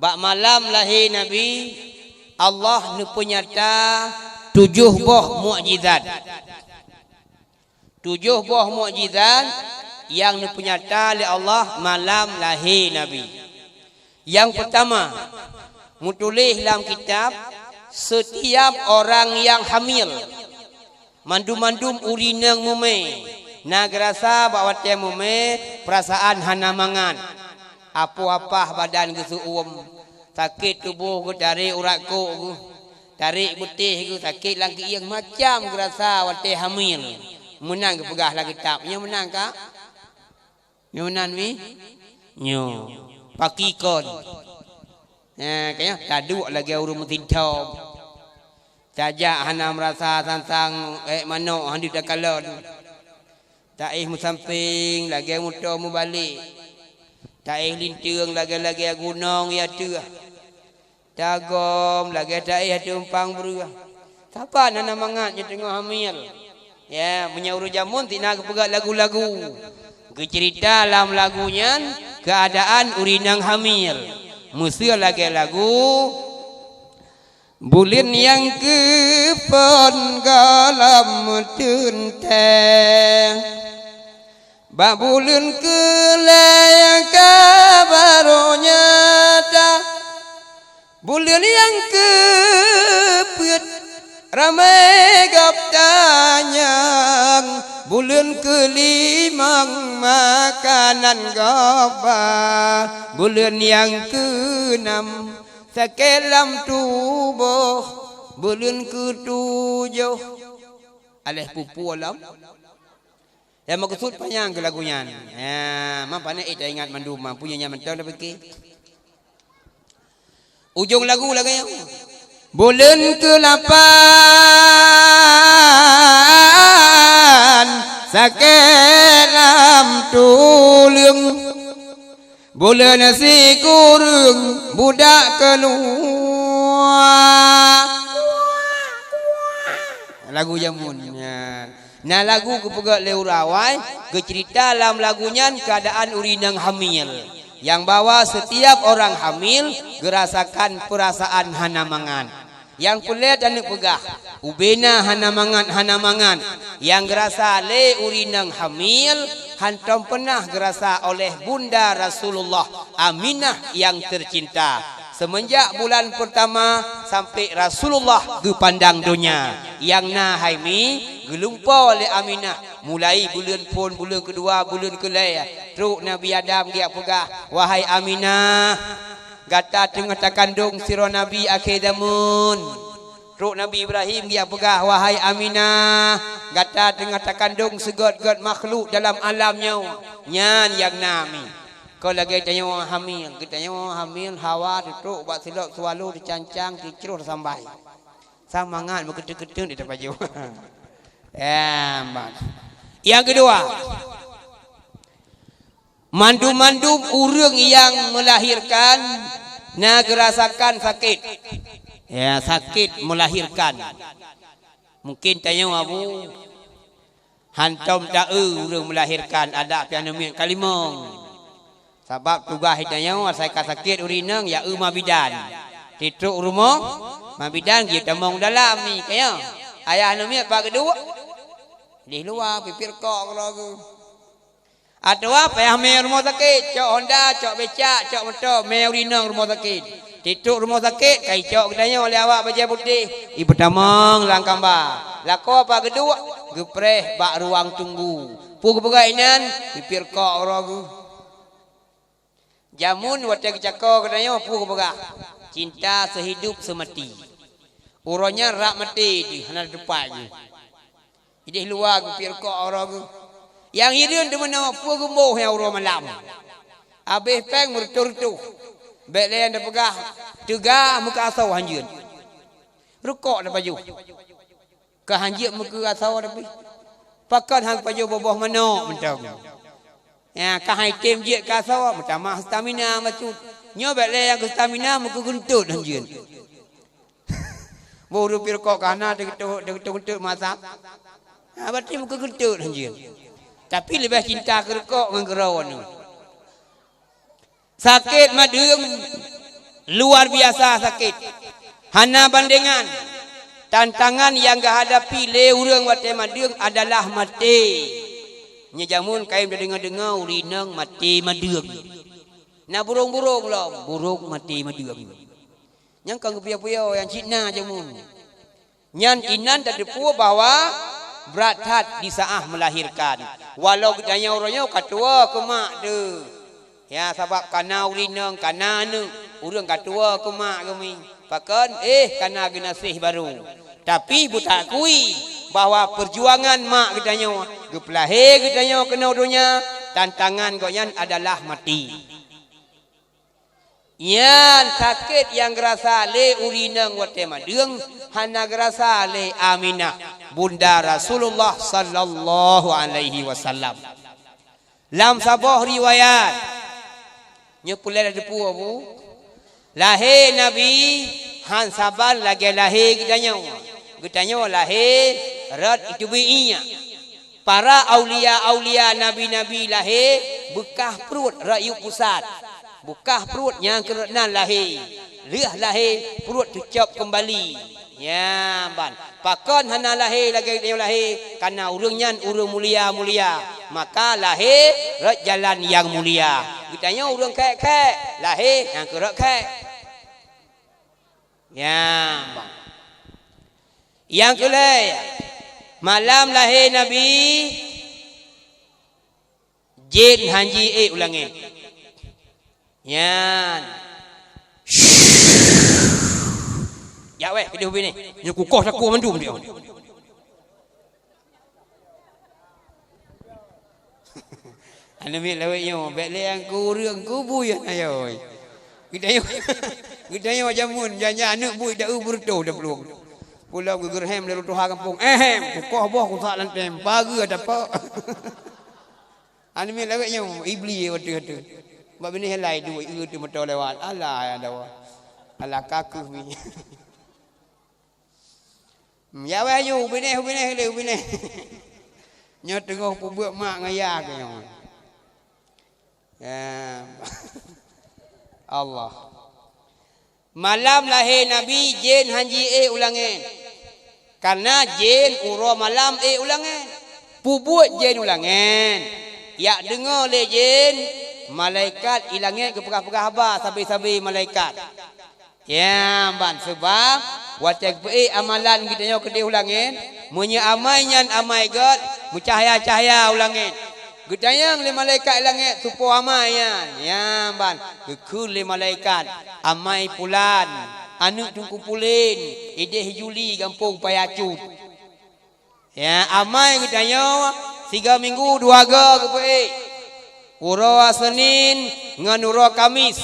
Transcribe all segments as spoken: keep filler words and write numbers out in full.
Bak malam lahé Nabi, Allah neupeunyata tujoh boh mukjizat. Tujoh boh mukjizat nyang neupeunyata lé Allah malam lahé Nabi. Nyang peutama, meutuléh lam kitab, setiap orang yang hamil, mandum-mandum ureueng inong mumè, na geurasa bak watèe mumè, peurasaan hana mangat. Apoh apah badan geuseu'uem, sakét tuboh geuh, tarek urat kok geuh, tarek beutéh geuh, sakét lam keuieng, macam geurasa watèe hamil. Meunan geupeugah lam kitab. Nyoe meunan ka? Nyoe meunan mi? Nyoe. Pakikon. Nah, kayah taduek lagèe ureueng meusintong. Tajak hana meurasa sang-sang, èk manok hana takalon. Taéh meusampéng lagèe moto meubalek. Taéh linteung lagèe-lagèe gunong ya teuh. Tagom lagèe taéh ateueh umpang breueh. Saban hana mangat nyoe teungoh hamil. Ya, meunyoe ureueng jameun sina geupeugah lagu-lagu. Geuceurita lam lagu nyan keuadaan ureueng inong hamil. Meuseu lagèe lagu, buleuen nyang keuphon gohlom teuntèe, bak buleuen keulhèe ka barô nyata. Buleuen nyang keupeuet ramé gob tanyong, buleuen keulimong makanan gob ba, buleuen nyang keunam sakét lam tuboh, buleuen keutujoh aléh pupu lom. Ya, meukeusut panyang keu lagu nyan. Ya, ma pane éh taingat mandum, ma punya nyan mantong tapiké. Ujong lagu lagèe nyoe. Buleuen keulapan sakét lam tuleueng. Buleuen sikureueng budak keuluwa. Lagu jameun nyan. Na lagu geupeugah lé ureueng awai, geuceurita lam lagu nyan keuadaan ureueng inong hamil. Nyang bahwa setiap orang hamil geurasakan peurasaan hana mangat. Nyang peureulèe taneuk peugah, ubena hana mangat, hana mangat. Nyang geurasa lé ureueng inong hamil, hantom peunah geurasa oleh Bunda Rasulullah Aminah nyang teucinta. Seumeunjak bulan peurtama sampoe Rasulullah geupandang donya, nyang na hai mi geulumpo lé Aminah, mulai buleuen phôn, buleuen keudua, buleuen keulhèe, trok Nabi Adam geujak peugah, "Wahai Aminah, gata teungoh takandong sidroe nabi akhé zameun." Trok Nabi Ibrahim geujak peugah, "Wahai Aminah, gata teungoh takandong seugét-gét makhluk dalam alam nyoe." Nyan nyang na mi. Kon lagèe tanyoe hamil, geutanyoe hamil hawa teutrok bak silop swallow teucancang teucroh sambai. Sa mangat meukeuteuek-keuteuek di tapajoh. Em, ban. Nyang keudua, mandum-mandum ureueng nyang meulahirkan na geurasakan sakét. Ya, sakét meulahirkan. Mungkin tanyoe Abu, hantom ta-eu ureueng meulahirkan, adak pih aneuk miet kalimong. Sabab tugaih tanyoe asai ka sakét ureueng inong, ya eu ma bidan. Titrok rumoh ma bidan, geuyue tamong dalam mi, kaya. Ayah aneuk miet bak geuduek di luwa, pipiet kok keudroe geuh. Atawa payah mè rumoh sakét, cok honda, cok becak, cok moto, mè ureueng inong rumoh sakét. Titrok rumoh sakét, ka icok geutanyoe lé awak bajèe putéh, ipeutamong lam kamba. Lakoe bak geuduek, geupreh bak ruang tunggu. Peue geupeugah inan, pipiet kok keudroe geuh. Jameun watèe geucako geutanyoe, peue geupeugah, "Cinta sehidup semati." Uroe nyan rab maté teuh, hana teupat jih. Idéh luwa geupiet rukok uroe geuh. Nyang hireuen teumeunoe peue geuboh nyang uroe malam. Abéh péng meureutôh-reutôh. Bèk lé nyang tapeugah teuga meukasoe hanjeuet. Rukok tapajoh. Ka hanjeuet meukasoe tapi. Pakon han pajoh boh-boh manok mantong. Ya, ka han item jeuet kasoe, meutamah stamina bacut. Nyoe bèk lé nyang keu stamina meukeugeuntôt hanjeuet. Boh ureueng pi rukok ka hana teugeutôt-geutôt masa. Ha, berarti meukeugeuntôt hanjeuet. Tapi leubeh cinta keu rukok ngon keudroe nyoe. Sakét madeueng, Luar biasa sakét. Hana bandengan. Tantangan nyang geuhadapi lé ureuëng watée madeueng adalah maté. Nyoe jameun kayém tadeungoe-deungoe ureuëng inong maté madeueng. Na burông-burông lom, burông maté madeueng. Nyang ka geupiôh-piôh nyang cit na jameun. Nyan inan tateupeue bahwa brat that di saat melahirkan. Walau geutanyoe uroe nyoe ka tuwoe keu mak teuh. Ya, sabab kana ureuëng inong, kana aneuëk, ureuëng ka tuwoe keu mak geuh mi. Pakon, eh, kana geunaséh barô. Tapi beutakui bahwa peujuangan mak geutanyoe, geupeulahé geutanyoe keunoe donya, tantangan gobnyan adalah maté. Nyan sakét nyang geurasa lé ureuëng inong watée madeueng hana geurasa lé Aminah, bunda Rasulullah sallallahu alaihi wasallam. Lam saboh riwayat, nyoe peulée teupeue, Bu, lahé Nabi han saban lagée lahé geutanyoe. Geutanyoe lahé rot iteubiet inya. Para aulia-aulia, nabi-nabi lahé beukah pruet rayeuk pusat. Beukah pruet nyang keureunan lahé. Lheueh lahé pruet teucôb keumbali. Nyan ban. Pakon hana lahé lagée geutanyoe lahé? Kana ureuëng nyan ureuëng mulia-mulia. Maka lahé rot jalan nyang mulia. Geutanyoe ureuëng khék-khék, lahé nyang keurot khék. Nyan ban. Nyang keulhée, malam lahé Nabi, jén han jiék u langét. Nyan. Jak wéh keudeh ubit nyoe. Nyoe kukoh takue mandum dia. Aneuk miet lawét nyoe, bék lé nyang kureueng kubui aneuk nyoe. Geutanyoe, geutanyoe jameun, janjan aneuk bui da-eu beureutoh da plueng. Pulang geugeurhem lé tuha gampông. Ehem, kukoh boh kusak lantem, pageue tapok. Aneuk miet lawét nyoe, iblis watée-watée. Bak binéh lai duek, eu teuh moto lewat. Alah, ya Allah. Alah, ka keuh mi. Hmm, ya wéh, yu, binéh, binéh lé, binéh. Nyoe teungoh peubeuet mak ngon yah keu nyoe. Ya. Allah. Malam lahé Nabi, jén han jiék u langét. Kareuna jén uroe malam ék u langét. Peue buet jén u langét? Jak deungoe lé jén, malaikat i langét geupeugah-peugah haba sabe-sabe malaikat. Ya, ban, seubab watée geupeuék amalan geutanyoe keudeh u langét, meunyoe amai nyan amai gét, meucahya-cahya u langét. Geutanyong lé malaikat langét, "Soe po amai nyan?" Nyan ban, geukheun lé malaikat, "Amai pulan, aneuk Teungku Pulen, ideh Juli gampông Paya Cut." Ya, amai geutanyoe sigoe minggu dua goe geupeuék. Uroe Senin ngon uroe Kamis.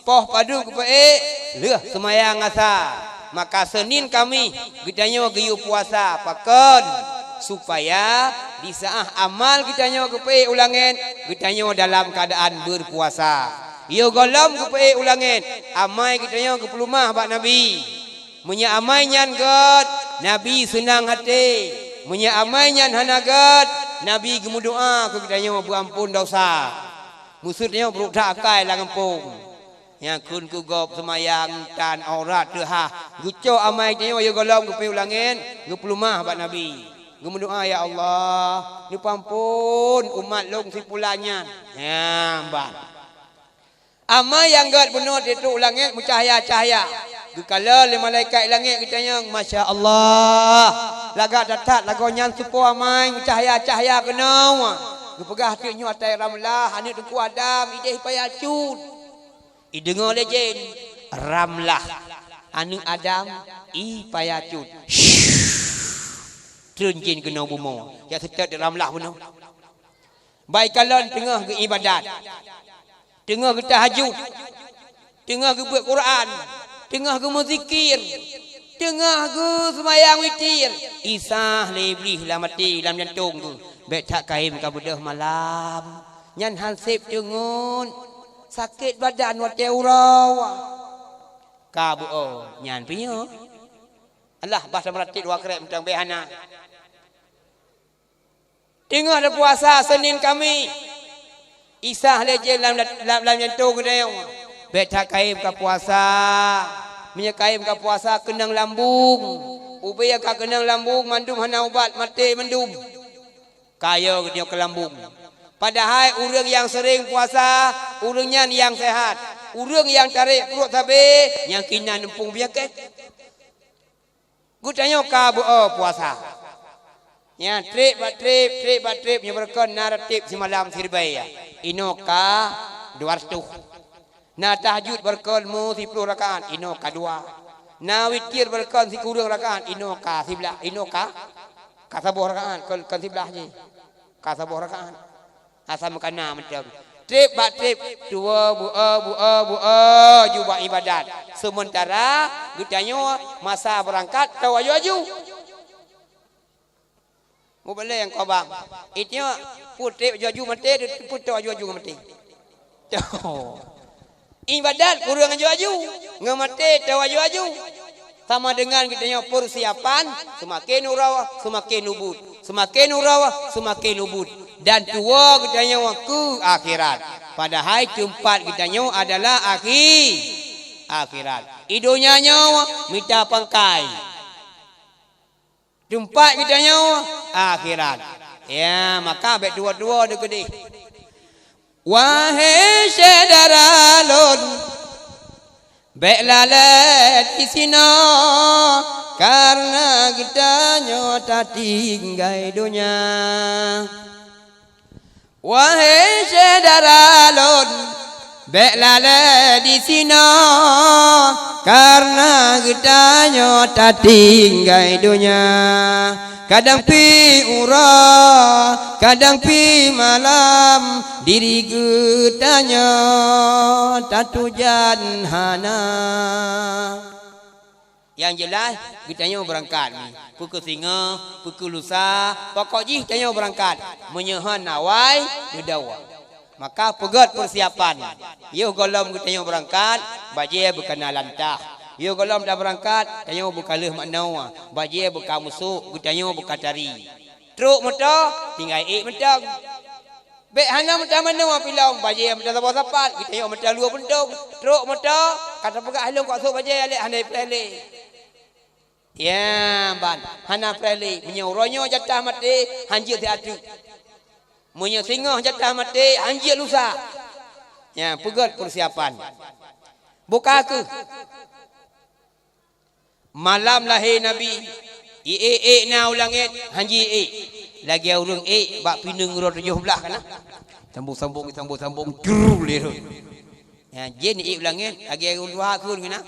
Poh padub geupeuék, lheueh seumayang Asa. Maka Senin Kamis geutanyoe geuyue puasa. Pakon? Supaya di saát amal geutanyoe geupeuék u langét, geutanyoe dalam keuadaan beupuasa. Yôh gohlom geupeuék u langét, amai geutanyoe geupeuleumah bak Nabi. Meunyoe amai nyan gét, Nabi seunang até. Meunyoe amai nyan hana gét, Nabi geumeudoá keu geutanyoe beuamphon desya. Meuseuti nyoe brok that akai lam gampông. Nyang kheun keu gob seumayang tan aurat teuhah. Geucok amai tanyoe yôh gohlom geupeuék u langét, geupeuleumah bak Nabi. Geumeudoá, "Ya Allah, neupeuamphon umat lôn si pulan nyan." Nyan ban. Amai nyang gét bunoe teutrok u langét meucahya-cahya. Geukalon lé malaikat langét geutanyong, "Masya Allah! Lagak that-that lagoe nyan soe po amai meucahya-cahya keunoe?" Geupeugah teuk nyoe asai Ramlah, aneuk Teungku Adam, ideh Paya Cut. Ideungoe lé jén, "Ramlah, aneuk Adam, i Paya Cut." Treun jén keunoe bumoe, jak seutôt di Ramlah bunoe. Bak ikalon teungoh geuibadat, teungoh geutahajud, teungoh geubeuet Quran, teungoh geumeuzikir, teungoh geuseumayang witir. Isah lé Iblih lam até, lam jantông geuh, "Bék that kayém ka beudôh malam. Nyan han sép teungon, sakét badan watée uroe." Ka beuo nyan pinyöt. Alah, bah tameuratib dua krek mantong bék hana. Teungoh teupuasa Senin Kamis, Isah lé jén lam, lam, lam jantông geutanyoe. Bék that kayém ka puasa. Meunyoe kayém ka puasa, keunong lambung. Ubé nyang ka keunong lambung, mandum hana ubat, maté mandum. Kayém geutanyoe keu lambung. Padahai ureuëng nyang seuréng puasa, ureuëng nyan nyang seuhat. Ureuëng nyang tarek pruet sabé, nyang keunan muphom peunyakét. Geutanyoe ka beu-o puasa. Nyan treb bak treb, treb bak treb, nyoe beureukan na rateb simalam siribèe. Inoe ka dua ratus. Na tahajud beureukan mu siploh rakaat, inoe ka dua. Na witir beureukan sikureueng rakaat, inoe ka siblaih, inoe ka, ka saboh rakaat, kon, kon siblaih jih. Ka saboh rakaat. Asai meukanan mantong. Treb bak treb, tuwoe beu-o, beu-o, beu-o ju bak ibadat. Seumeuntara geutanyoe masa beurangkat tao aju-aju. Mubalek nyang kobang. Itanyoe peutreb aju-aju maté, peutreb aju-aju ngon maté. Tuh. Ibadat kureueng aju-aju, ngon maté tao aju-aju. Sama deungon geutanyoe peusiapan, seumaken uroe, seumaken ubit. Seumaken uroe, seumaken ubit. Dan tuwoe geutanyoe keu akhirat. Padahai teumpat geutanyoe adalah akhi-, akhirat. I donya nyoe mita pangkai. Teumpat geutanyoe akhirat. Ya, maka bék tuwoe-tuwoe deukeudeh. Wahé syedara lôn, bék lalé disinoe, kareuna geutanyoe tatinggai donya. Wahé syedara lôn, bék lalé disinoe, kareuna geutanyoe tatinggai donya. Kadang pih uroe, kadang pih malam, diri geutanyoe tatujan hana. Nyang jeulaih, geutanyoe beurangkat mi. Peu keuh singoh, peu keuh lusa, pokok jih tanyoe beurangkat. Meunyoe hana awai, dudoe. Maka peugét peusiapan. Yoh gohlom geutanyoe beurangkat, bajée beuka na lantah. Yoh gohlom tabeurangkat, tanyoe beuka lheueh makna, bajée beuka musôk, geutanyoe beuka tari. Trok moto, tinggai ék mantong. Bék hana meutamanoe pilong, bajée meuta saboh sapat, geutanyoe meuta luwoe puntông. Trok moto, ka tapeugah lôn kok sôk bajée alek hana preh lé. Ya, ban, hana preh lé. Meunyoe uroe nyoe jatah maté, hanjeuet siat teuk. Meunyoe singoh jatah maté, hanjeuet lusa. Ya, peugét peusiapan. Buka keuh. Malam lahé Nabi, iék-ék na u langét, hanjeuet ék. Lagée ureuëng ék bak pineung uroe tujoh blaih kana. Sambong-sambong, sambong-sambong, jru lé rhot. Ya, jén ék u langét, lagée ureuëng tuha kheun kana.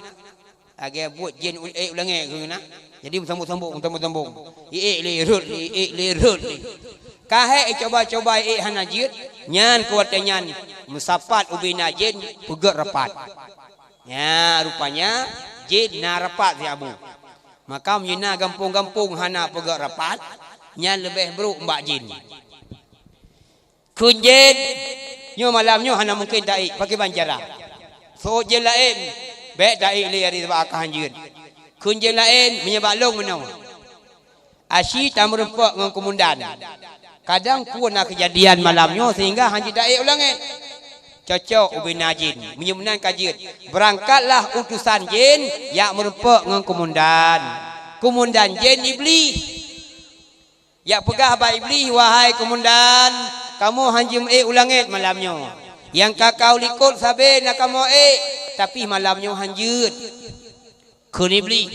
Lagée buet jén ék u langét kheun kana. Jadi meusambong-sambong, meusambong-sambong. Iék lé rhot, iék lé rhot. Ka hék icoba-coba ék hana jeuet, nyan keu watée nyan meusapat ubé na jén peugét rapat. Nya, rupanya jén na rapat siat bu. Maka meunyoe na gampông-gampông hana peugét rapat, nyan leubeh brok bak jén. Kheun jén, nyoe malam nyoe hana mungken taék, pakriban cara. Seuôt jén laén, bék taék lé ari sabab ka hanjeuet. Kheun jén laén, meunyoe bak lôn meunoe. Aci tameureumpok ngon keumundan. Kadang peue na keujadian malam nyoe sehingga hanjeuet taék u langét. Cocok ubé na jén, meunyoe meunan ka jeuet. Beurangkatlah utosan jén jak meureumpok ngon keumundan. Keumundan jén Iblih. Jak peugah bak Iblih, "Wahai keumundan, kamoe hanjeuet meuék u langét malam nyoe. Nyang ka kalikot sabé na kamoe ék, tapi malam nyoe hanjeuet." Kheun Iblih,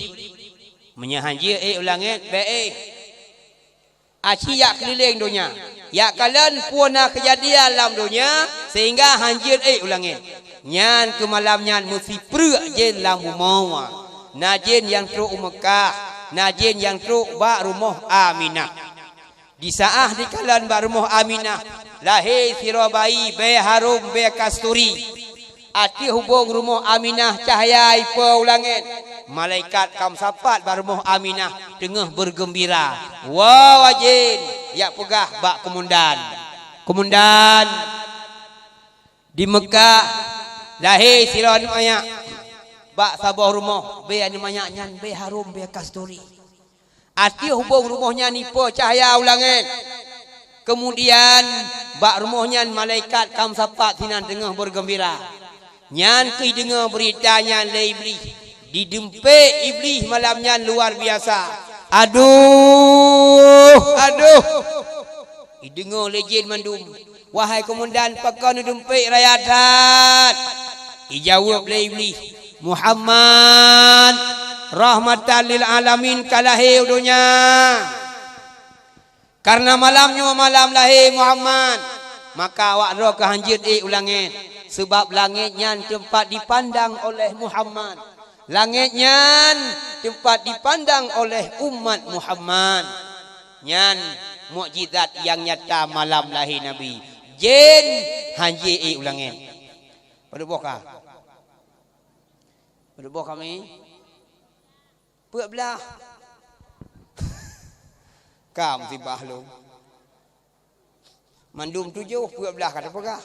"Meunyoe hanjeuet ék u langét, bék ék. Aci jak keulileng donya, jak kalon peue na keujadian lam donya sehingga hanjeuet ék u langét." Nyan keu malam nyan meusipreuk jén lam bumoe. Na jén nyang trok u Meukah, na jén nyang trok bak rumoh Aminah. Di saát jikalon bak rumoh Aminah, lahé sidroe bayi bèe harôm bèe kasturi. Ateueh ubông rumoh Aminah cahya ipo u langét. Malaikat ka meusapat bak rumoh Aminah teungoh beugeumbira. Woe jén, jak peugah bak keumundan. Keumundan, di Meukah lahé sidroe aneuk manyak bak saboh rumoh, bèe aneuk manyak nyan bèe harôm bèe kasturi. Ateueh ubông rumoh nyan ipo cahya u langét. Keumudian, bak rumoh nyan malaikat ka meusapat sinan teungoh beugeumbira. Nyan keuh jideungoe beurita nyan lé Iblih. Jidumpék Iblih malam nyan luar biasa. Aduh, aduh. Jideungoe lé jén mandum, "Wahai komandan, pakon neudumpék raya that?" Jijaweueb lé Iblih, "Muhammad, rahmatan lil alamin ka lahé u donya. Kareuna malam nyoe malam lahé Muhammad, maka awak droe ka hanjeuet ék u langét, sabab langét nyan teumpat jipandang oleh Muhammad. Langét nyan teumpat jipandang oleh umat Muhammad." Nyan mukjizat nyang nyata malam lahé Nabi. Jén hanjeuet ék u langét. Padub boh ka? Padub boh kami? Peuet blah. Ka musibah lom. Mandum tujoh, peuet blah ka teupeugah.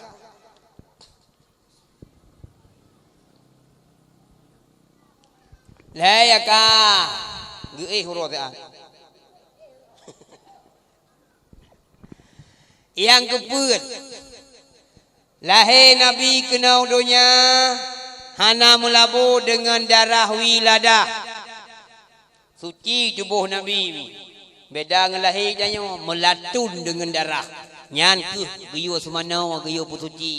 Lhée ya ka. Geuéh uroe teuh. Nyang keupeuet, lahé Nabi keunoe donya hana meulabô deungon darah wiladah. Suci tuboh Nabi. Beda ngon lahé tanyoe, meulatun deungon darah. Nyan keuh geuyue seumanoe, geuyue peusuci.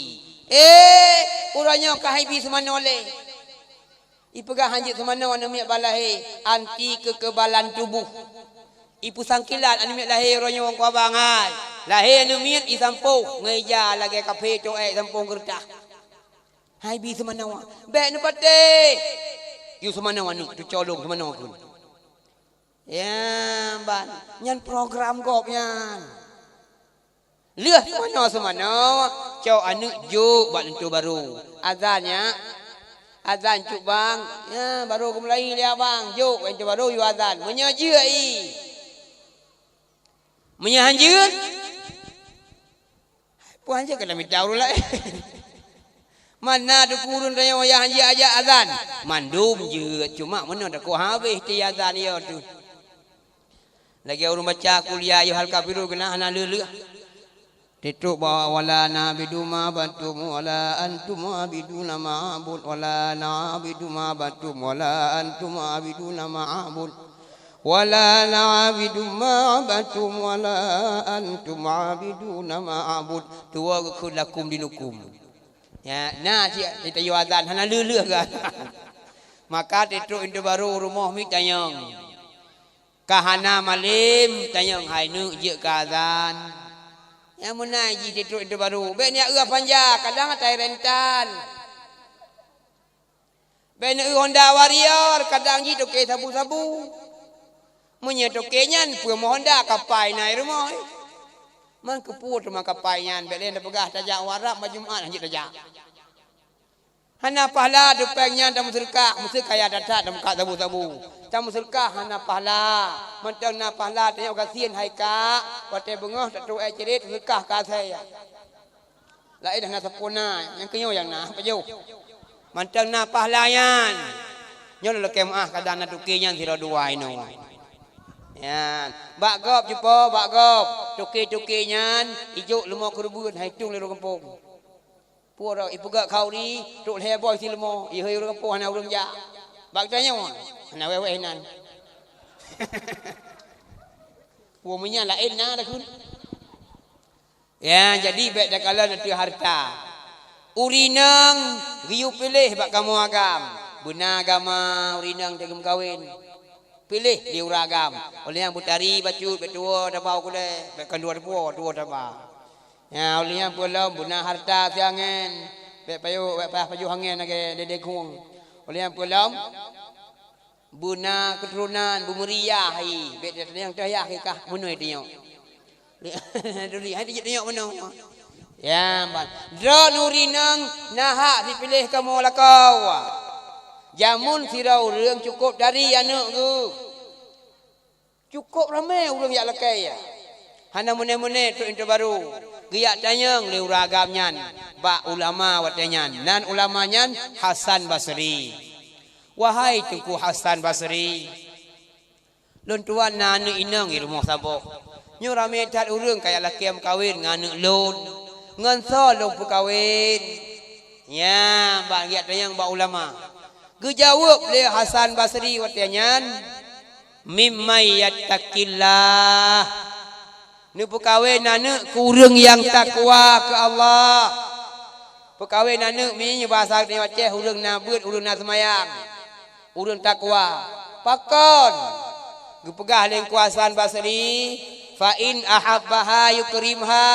Eh, uroe nyoe ka haibi seumanoe lé. Ipeugah hanjeuet seumanoe aneuk miet bak lahé, anti kekebalan tubuh. Ipeusangkilat aneuk miet lahé uroe nyoe ngon kuabang hai. Lahé aneuk miet isampôh ngon ija lagée kaphé toh ék isampôh geureutah. Haibi seumanoe, bék neupatéh. Yue seumanoe aneuk, teucolong seumanoe kheun. Ya, ban, nyan program gob nyan. Lheueh seumanoe-seumanoe, cok aneuk jok bak linto barô. Azan, ya. Azan cuk bang. Ya, barô geumulai lé abang. Jok bak linto barô, yue azan. Meunyoe jeuet i. Meunyoe han jeuet, peue han jeuet keuneuk mita ureuëng laén. Mana teungku ureuëng tanyoe nyang han jeuet ajak azan? Mandum jeuet, cuma meunoe takot habéh ti azan yo teuh. Lagée ureuëng baca qul ya ayyuhal kafirun keunan hana lheueh-lheueh. Titrok bahwa wala na'budu ma abattum wala antum abiduna ma a'bud wala na'budu ma abattum wala antum abiduna ma a'bud wala na'budu ma abattum wala antum abiduna ma a'bud. Tuwa geukheun lakum dinukum. Ya, na cit tayue azan hana lheueh-lheueh geuh. Maka titrok linto barô rumoh miet tanyong. Ka hana malem, tanyong hai neuk jeuet keu azan. Nyang meunan jih titrok linto barô. Bék neujak eu panja, kadang ata rentan. Bék neu eu Honda Warrior, kadang jih toke sabu-sabu. Meunyoe toke nyan peue meuhonda kapai na i rumoh. Man keupeue teuma kapai nyan, bék lé neupeugah tajak u Arab, bak Jumat hanjeuet tajak. Hana pahala teupeng nyan tameuseudeukah, meuseudeukah ya that-that tameukat sabu-sabu. Tameuseudeukah hana pahala, mantong na pahala tanyoe gasien hai kak, watée beungoh tateuék cirét seudeukah keu asée. Laén hana sapeue na, nyang keunyoe nyang na, pajoh. Mantong na pahala nyan. Nyoe lôn lakée meuáh kadang na toke nyan sidroe dua inoe. Nyan, bak gob cupo, bak gob. Toke-toke nyan ijok leumo keureubeuen hai tueng lé ureuëng gampông. Peue rot ipeugét khauri, trok lhée boh isi leumo, ihôi ureuëng gampông hana ureuëng jak. Bak geutanyoe, hana wéh-wéh inan. Peue meunyan laén na takheun. Ya, jadi bék takalon ateueh hareuta. Ureuëng inong geuyue piléh bak kamoe agam. Beuna agama ureuëng inong teugeumeukawen. Piléh di ureuëng agam. Óh lheueh nyan beutari bacut, bék tuwoe taba u keudée, bék kon tuwoe teupuwoe, tuwoe taba. Ya, óh lheueh nyan peulom beuna hareuta siangén, bék payôh, bék payah pajoh angén lagée dédé khueng. Óh lheueh nyan peulom beuna keuturonan, beumeuriah, hi, bék teunyang teuh yah kikah meunoe tanyoe. Tuli, hai teujeuet tanyoe meunoe. Ya, ban. Droeneuh ureuëng inong na hak sipiléh kamoe lakoe. Jameun sidroe ureuëng cukôp tari aneuëk geuh. Cukôp ramé ureuëng jak lakée. Hana meuné-meuné trok linto barô. Geujak tanyong lé ureuëng agam nyan bak ulama watée nyan. Nan ulama nyan Hasan Basri. Wahai Teungku Hasan Basri, lôn tuan na aneuëk inong di rumoh saboh. Nyoe ramé that ureuëng ka jak lakée meukawen ngon aneuëk lôn. Ngon soe lôn peukawen? Nyan, bak geutanyong bak ulama. Geujaweueb lé Hasan Basri watée nyan, "Mimman yattaqillah." Neupeukawen aneuëk keu ureuëng nyang takwa keu Allah. Peukawen aneuëk mi nyoe basa geutanyoe Aceh, ureuëng na beuet, ureuëng na seumayang, ureuëng takwa. Pakon? Geupeugah lé Teungku Hasan Basri, "Fa in ahabbaha yukrimha."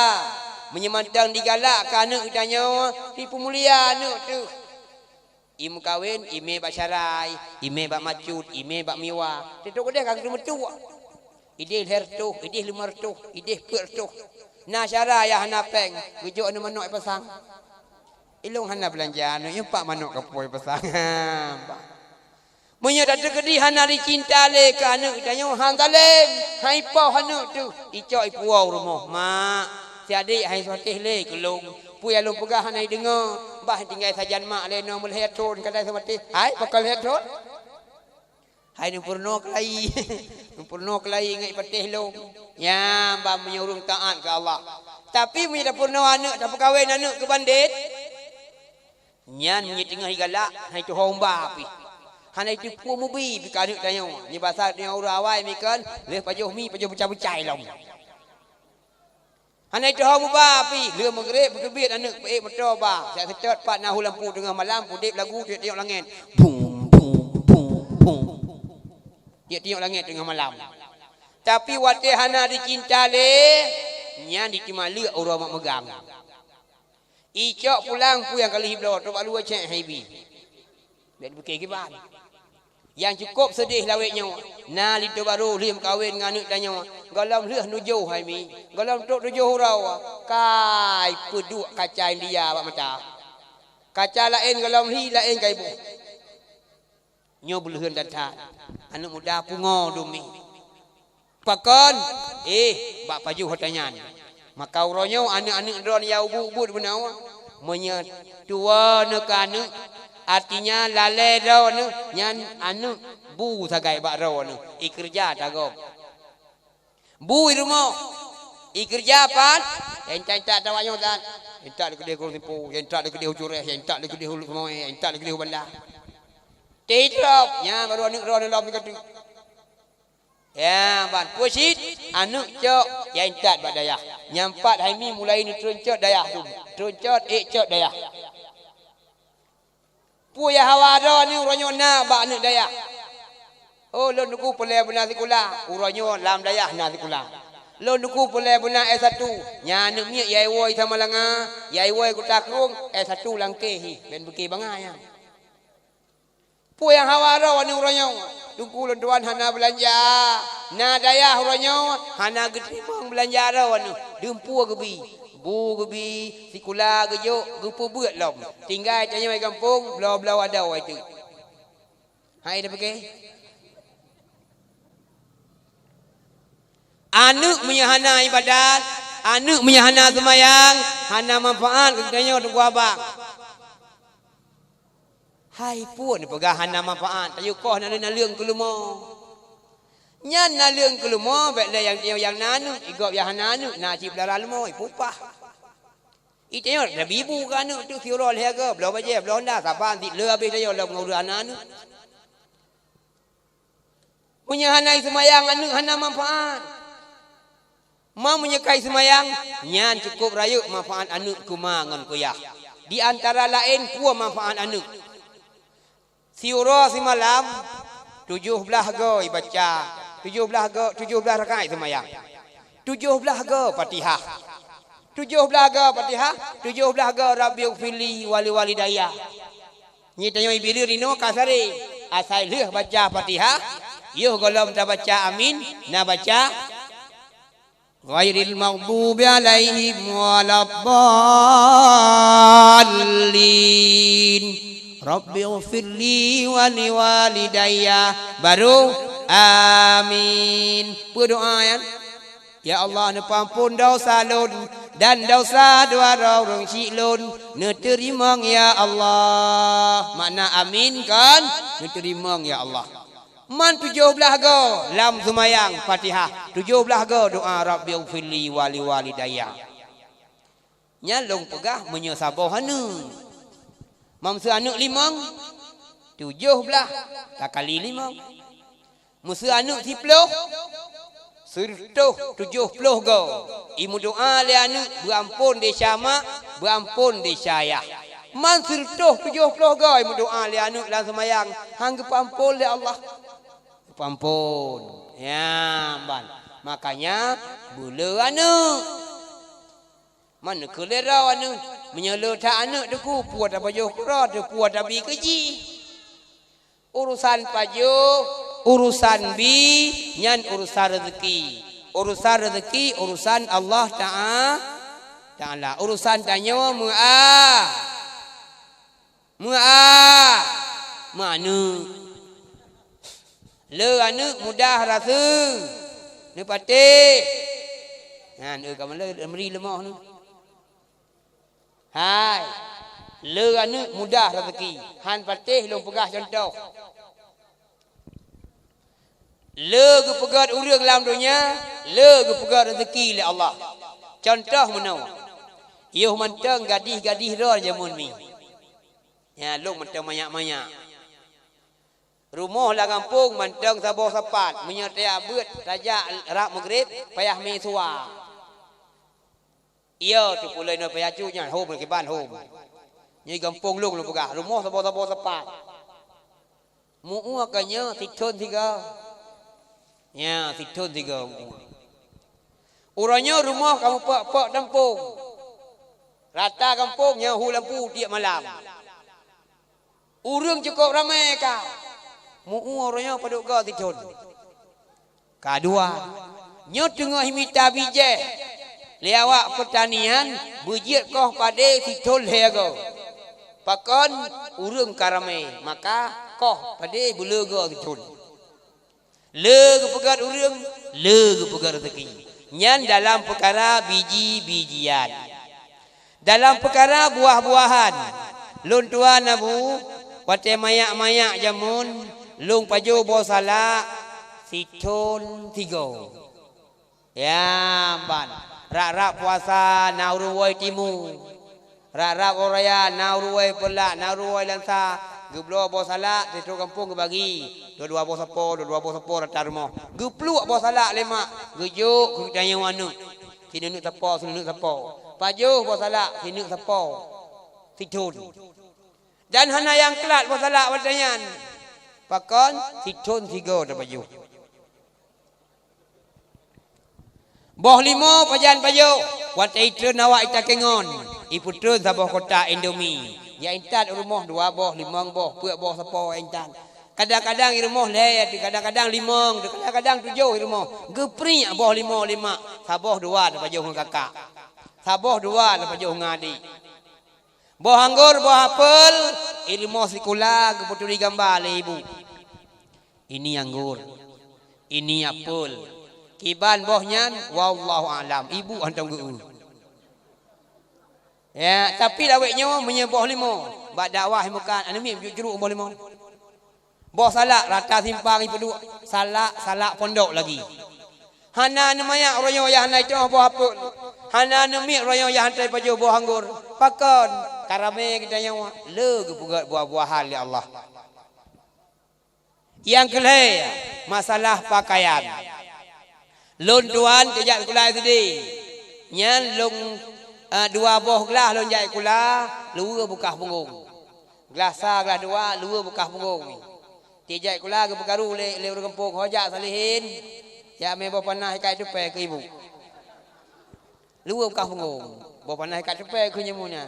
Meunyoe mantong digalak keu aneuëk geutanyoe, jipeumulia aneuëk teuh. Imeukawen, imé bak syarai, imé bak macut, imé bak miwa. Teuntée keudeh ka geuteumeuteuek. Ideh lhée reutôh, ideh limong reutôh, ideh peuet reutôh. Na syara nyang hana péng, geujok aneuëk manok ipasang. Ilong hana beulanja aneuëk, nyoe pat manok kapoe ipasang. Meunyoe tateukeudi hana jicinta lé keu aneuëk geutanyoe, han zalem, han ipoh aneuëk teuh, icok ipuwoe u rumoh, "Mak, si adék han isoe teh lé keu lôn. Peue nyang lôn peugah hana ideungoe, bah tinggai sajan mak lé nyoe meulhée thon kadai soe teh." Hai, pakon lhée thon? Hai neupeurunoe keulayi. Neupeurunoe keulayi ngon ipatéh lom. Nyan ban meunyoe ureuëng taát keu Allah. Tapi meunyoe tapeurunoe aneuëk, tapeukawen aneuëk keu bandét, nyan meunyoe teungoh igalak, hana ituho umba pih. Hana iteupeue mubi pih keu aneuëk tanyoe. Nyoe basa tanyoe ureuëng awai mi kon, lheueh pajoh mi, pajoh beucai-beucai lom. Hana ituho muba pih, lheueh meugreb beuteubiet aneuëk peuék meutoe ba, siat seutôt pat na hu lampu teungoh malam, peudeb lagu tiok-tiok langét. Bum, bum, bum, bum. Tiok-tiok langét teungoh malam. Tapi watée hana jicinta lé, nyan jiteuma leuek uroe mak meugang. Icok pulang peue nyang ka lheueh ibloe, trok bak luwa cék hai bi. Bék dipike kiban. Nyang cukôp seudeh lawét nyoe, na linto barô lheueh meukawen ngon aneuëk tanyoe, gohlom lheueh nujoh hai mi, gohlom trok tujoh uroe, kai peuduek kaca India bak mata. Kaca laén gohlom hi, laén kai boh. Nyoe beuleuheun that-that, aneuëk muda pungo dum mi. Pakon? Eh, bak pajoh ata nyan. Maka uroe nyoe aneuëk-aneuëk droeneuh nyang ubit-ubit bunoe, meunyoe tuwoe neuh keu aneuëk, artinya lalée droeneuh nyan aneuëk bu sagai bak droeneuh, ikeureuja ata gob. Bu i rumoh, ikeureuja pat, entat-entat ata awak nyoe that. Entat lé keudeh Gunong Simpu, entat lé keudeh Ucureh, entat lé keudeh Hulu Semoe, entat lé keudeh Banda. Teutrok, nyan barô aneuëk droeneuh lom ikeureuja. Ya, ban peue cit aneuëk cok, ya intat bak dayah. Nyang pat hai mi mulai neutron cot dayah tu. Tron cot, ék cot dayah. Peue nyang hawa droeneuh uroe nyoe na bak aneuëk dayah? Oh, lôn teuku peureulée beuna sikula, uroe nyoe lam dayah na sikula. Lôn teuku peureulée beuna S satu, nyan aneuëk miet ya iwoe Samalanga, ya iwoe Kuta Krueng, S satu langkée hi, ben beuke bangai nyan. Peue nyang hawa droeneuh uroe nyoe? Teungku lôn tuan hana beulanja. Na dayah uroe nyoe hana geuteurimong beulanja droeneuh. Dum peue geubi. Bu geubi, sikula geujok, geupeubeuet lom. Tinggai tanyoe gampông, bloe-bloe adoe teuk. Hai dapeuke? Aneuëk meunyoe hana ibadat, aneuëk meunyoe hana seumayang, hana manfaat keu geutanyoe teungku abang. Hai peue neupeugah hana manfaat, tayue koh naleueng-naleueng keulumo. Nyan naleueng keulumo bék lé nyang tiyoe nyang na aneuëk, igob nyang hana aneuëk, na cit beulara leumo, ipeupah. Itanyoe tabi bu keu aneuëk tu siuroe lhée goe, bloe bajée, bloe honda, saban cit le habéh tanyoe lom ngon ureuëng hana aneuëk. Meunyoe hana iseumayang aneuëk hana manfaat. Ma meunyoe ka iseumayang, nyan cukôp rayeuk manfaat aneuëk keu ma ngon keu yah. Di antara laén peue manfaat aneuëk? Siuroe simalam, tujoh blaih goe ibaca, tujoh blaih goe, tujoh blaih rakaat iseumayang. Tujoh blaih goe Fatihah. Tujoh blaih goe Fatihah, tujoh blaih goe Rabbighfirli wa liwalidayya. Nyoe tanyoe ibileueng inoe ka saré. Asai lheueh baca Fatihah, yoh gohlom tabaca amin, na baca, "Ghairil maghdubi 'alaihim waladdallin. Rabbighfirli wa liwalidayya." Baru, "Amin." Peue doa nyan? "Ya Allah, neupeuampon desya lôn dan desya dua droe ureuëng syik lôn, neuteurimong ya Allah." Makna amin kan? Neuteurimong ya Allah. Man tujoh blaih goe lam seumayang Fatihah, tujoh blaih goe doa Rabbighfirli wa liwalidayya. Nyan lôn peugah meunyoe saboh aneuëk. Meuseu aneuk limong, tujoh blaih takali limong. Meuseu aneuk siploh, sireutoh tujoh ploh goe. Imeudoá lé aneuk beuamphon desya mak, beuamphon desya yah. Man sireutoh tujoh ploh goe imeudoá lé aneuk lam seumayang, han geupeuamphon lé Allah. Geupeuamphon. Ya, ban. Makanya, beuleu aneuk. Man keu lé droe aneuk, meunyoe le that aneuk teungku, peue tapajoh keudroe, peue tabi keu jih. Urusan pajoh, urusan bi, nyan urusan rezeki. Urusan rezeki, urusan Allah Ta'a-, Ta'ala. Urusan tanyoe meu'a. Meu'a, meuaneuk. Le aneuk mudah raseuki, neupatéh. Nyan, eu, ka meuleu, meuri leumoh nyoe. Hai, le aneuk mudah raseuki, han patéh lôn peugah cuntoh. Le geupeugét ureuëng lam donya, le geupeugét raseuki lé Allah. Cuntoh meunoe, yoh mantong gadih-gadih droe jameun mi. Nyan lôn mantong manyak-manyak. Rumoh lam gampông mantong saboh sapat, meunyoe tajak beuet, tajak rab meugreb, payah mé suwa. Iya, teupulai nyoe payah cut nyan, hom kiban hom. Nyoe gampông lôn, lôn peugah, rumoh saboh-saboh sapat. Meu-ue ka nyoe sithon sigoe. Nyan, sithon sigoe meu-ue. Uroe nyoe rumoh ka meupok-pok tampông. Rata gampông nyoe hu lampu tiep malam. Ureuëng cukôp ramé ka. Meu-ue uroe nyoe padub goe sithon. Ka dua, nyoe teungoh mita bijéh lé awak peutanian, beujeuet koh padé sithon lhée goe. Pakon? Ureuëng ka ramé, maka koh padé beuleu goe sithon. Le geupeugét ureuëng, le geupeugét rezeki. Nyan dalam peukara biji-bijian. Dalam peukara buah-buahan, lôn tuan Abu, watée manyak-manyak jameun, lôn pajoh boh salak sithon sigoe. Ya, ban. Rab-rab puasa na ureuëng woe timu. Rab-rab uroe raya na ureuëng woe peureulak, na ureuëng woe lansa. Geubloe boh salak, sithon gampông geubagi. Dua-dua boh sapo, dua-dua boh sapo rata rumoh. Geupluek boh salak lé mak, geujok keu geutanyoe aneuk. Sineuk sapo, sineuk sapo. Pajoh boh salak, sineuk sapo. Sithon. Dan hana nyang klat boh salak watée nyan. Pakon? Sithon sigoe tapajoh. Boh limo pajan pajoh, watée itreun awak itakée ngon, ipeutreun saboh kotak Indomie. Jak intat u rumoh dua boh, limong boh, peuet boh sapo intat. Kadang-kadang i rumoh lhée, kadang-kadang limong, kadang-kadang tujoh i rumoh. Geupriek boh limo lé mak, saboh dua tapajoh ngon kakak. Saboh dua tapajoh ngon adék. Boh anggor, boh apel, i rumoh sikula geupeuturi gamba lé ibu. Ini anggor, ini apel. Kiban boh nyan, wallahu alam, ibu hantom geu-eu. Ya, tapi lawét nyoe meunyoe boh limo, bak dakwah mukat, aneuk miet juruk boh limo. Boh salak rata simpang ipeuduek, salak, salak pondok lagi. Hana aneuk manyak uroe nyoe nyang hana itoh boh apel. Hana aneuk miet uroe nyoe nyang hana ipajoh boh anggor. Pakon? Ka ramé geutanyoe, le geupeugét buah-buahan lé Allah. Nyang keulhée, masalah pakaian. Lôn tuan teujak sikula S D. Nyan lôn, eh, dua boh glah lôn jak sikula, luweue beukah punggong. Glah sa, glah dua, luweue beukah punggong. Teujak sikula geupeukaru lé, lé ureuëng gampông, "Ho jak Salihin, jak mé boh panah ikat teupée keu ibu." Luweue beukah punggong. Boh panah ikat teupée keu nyang munya.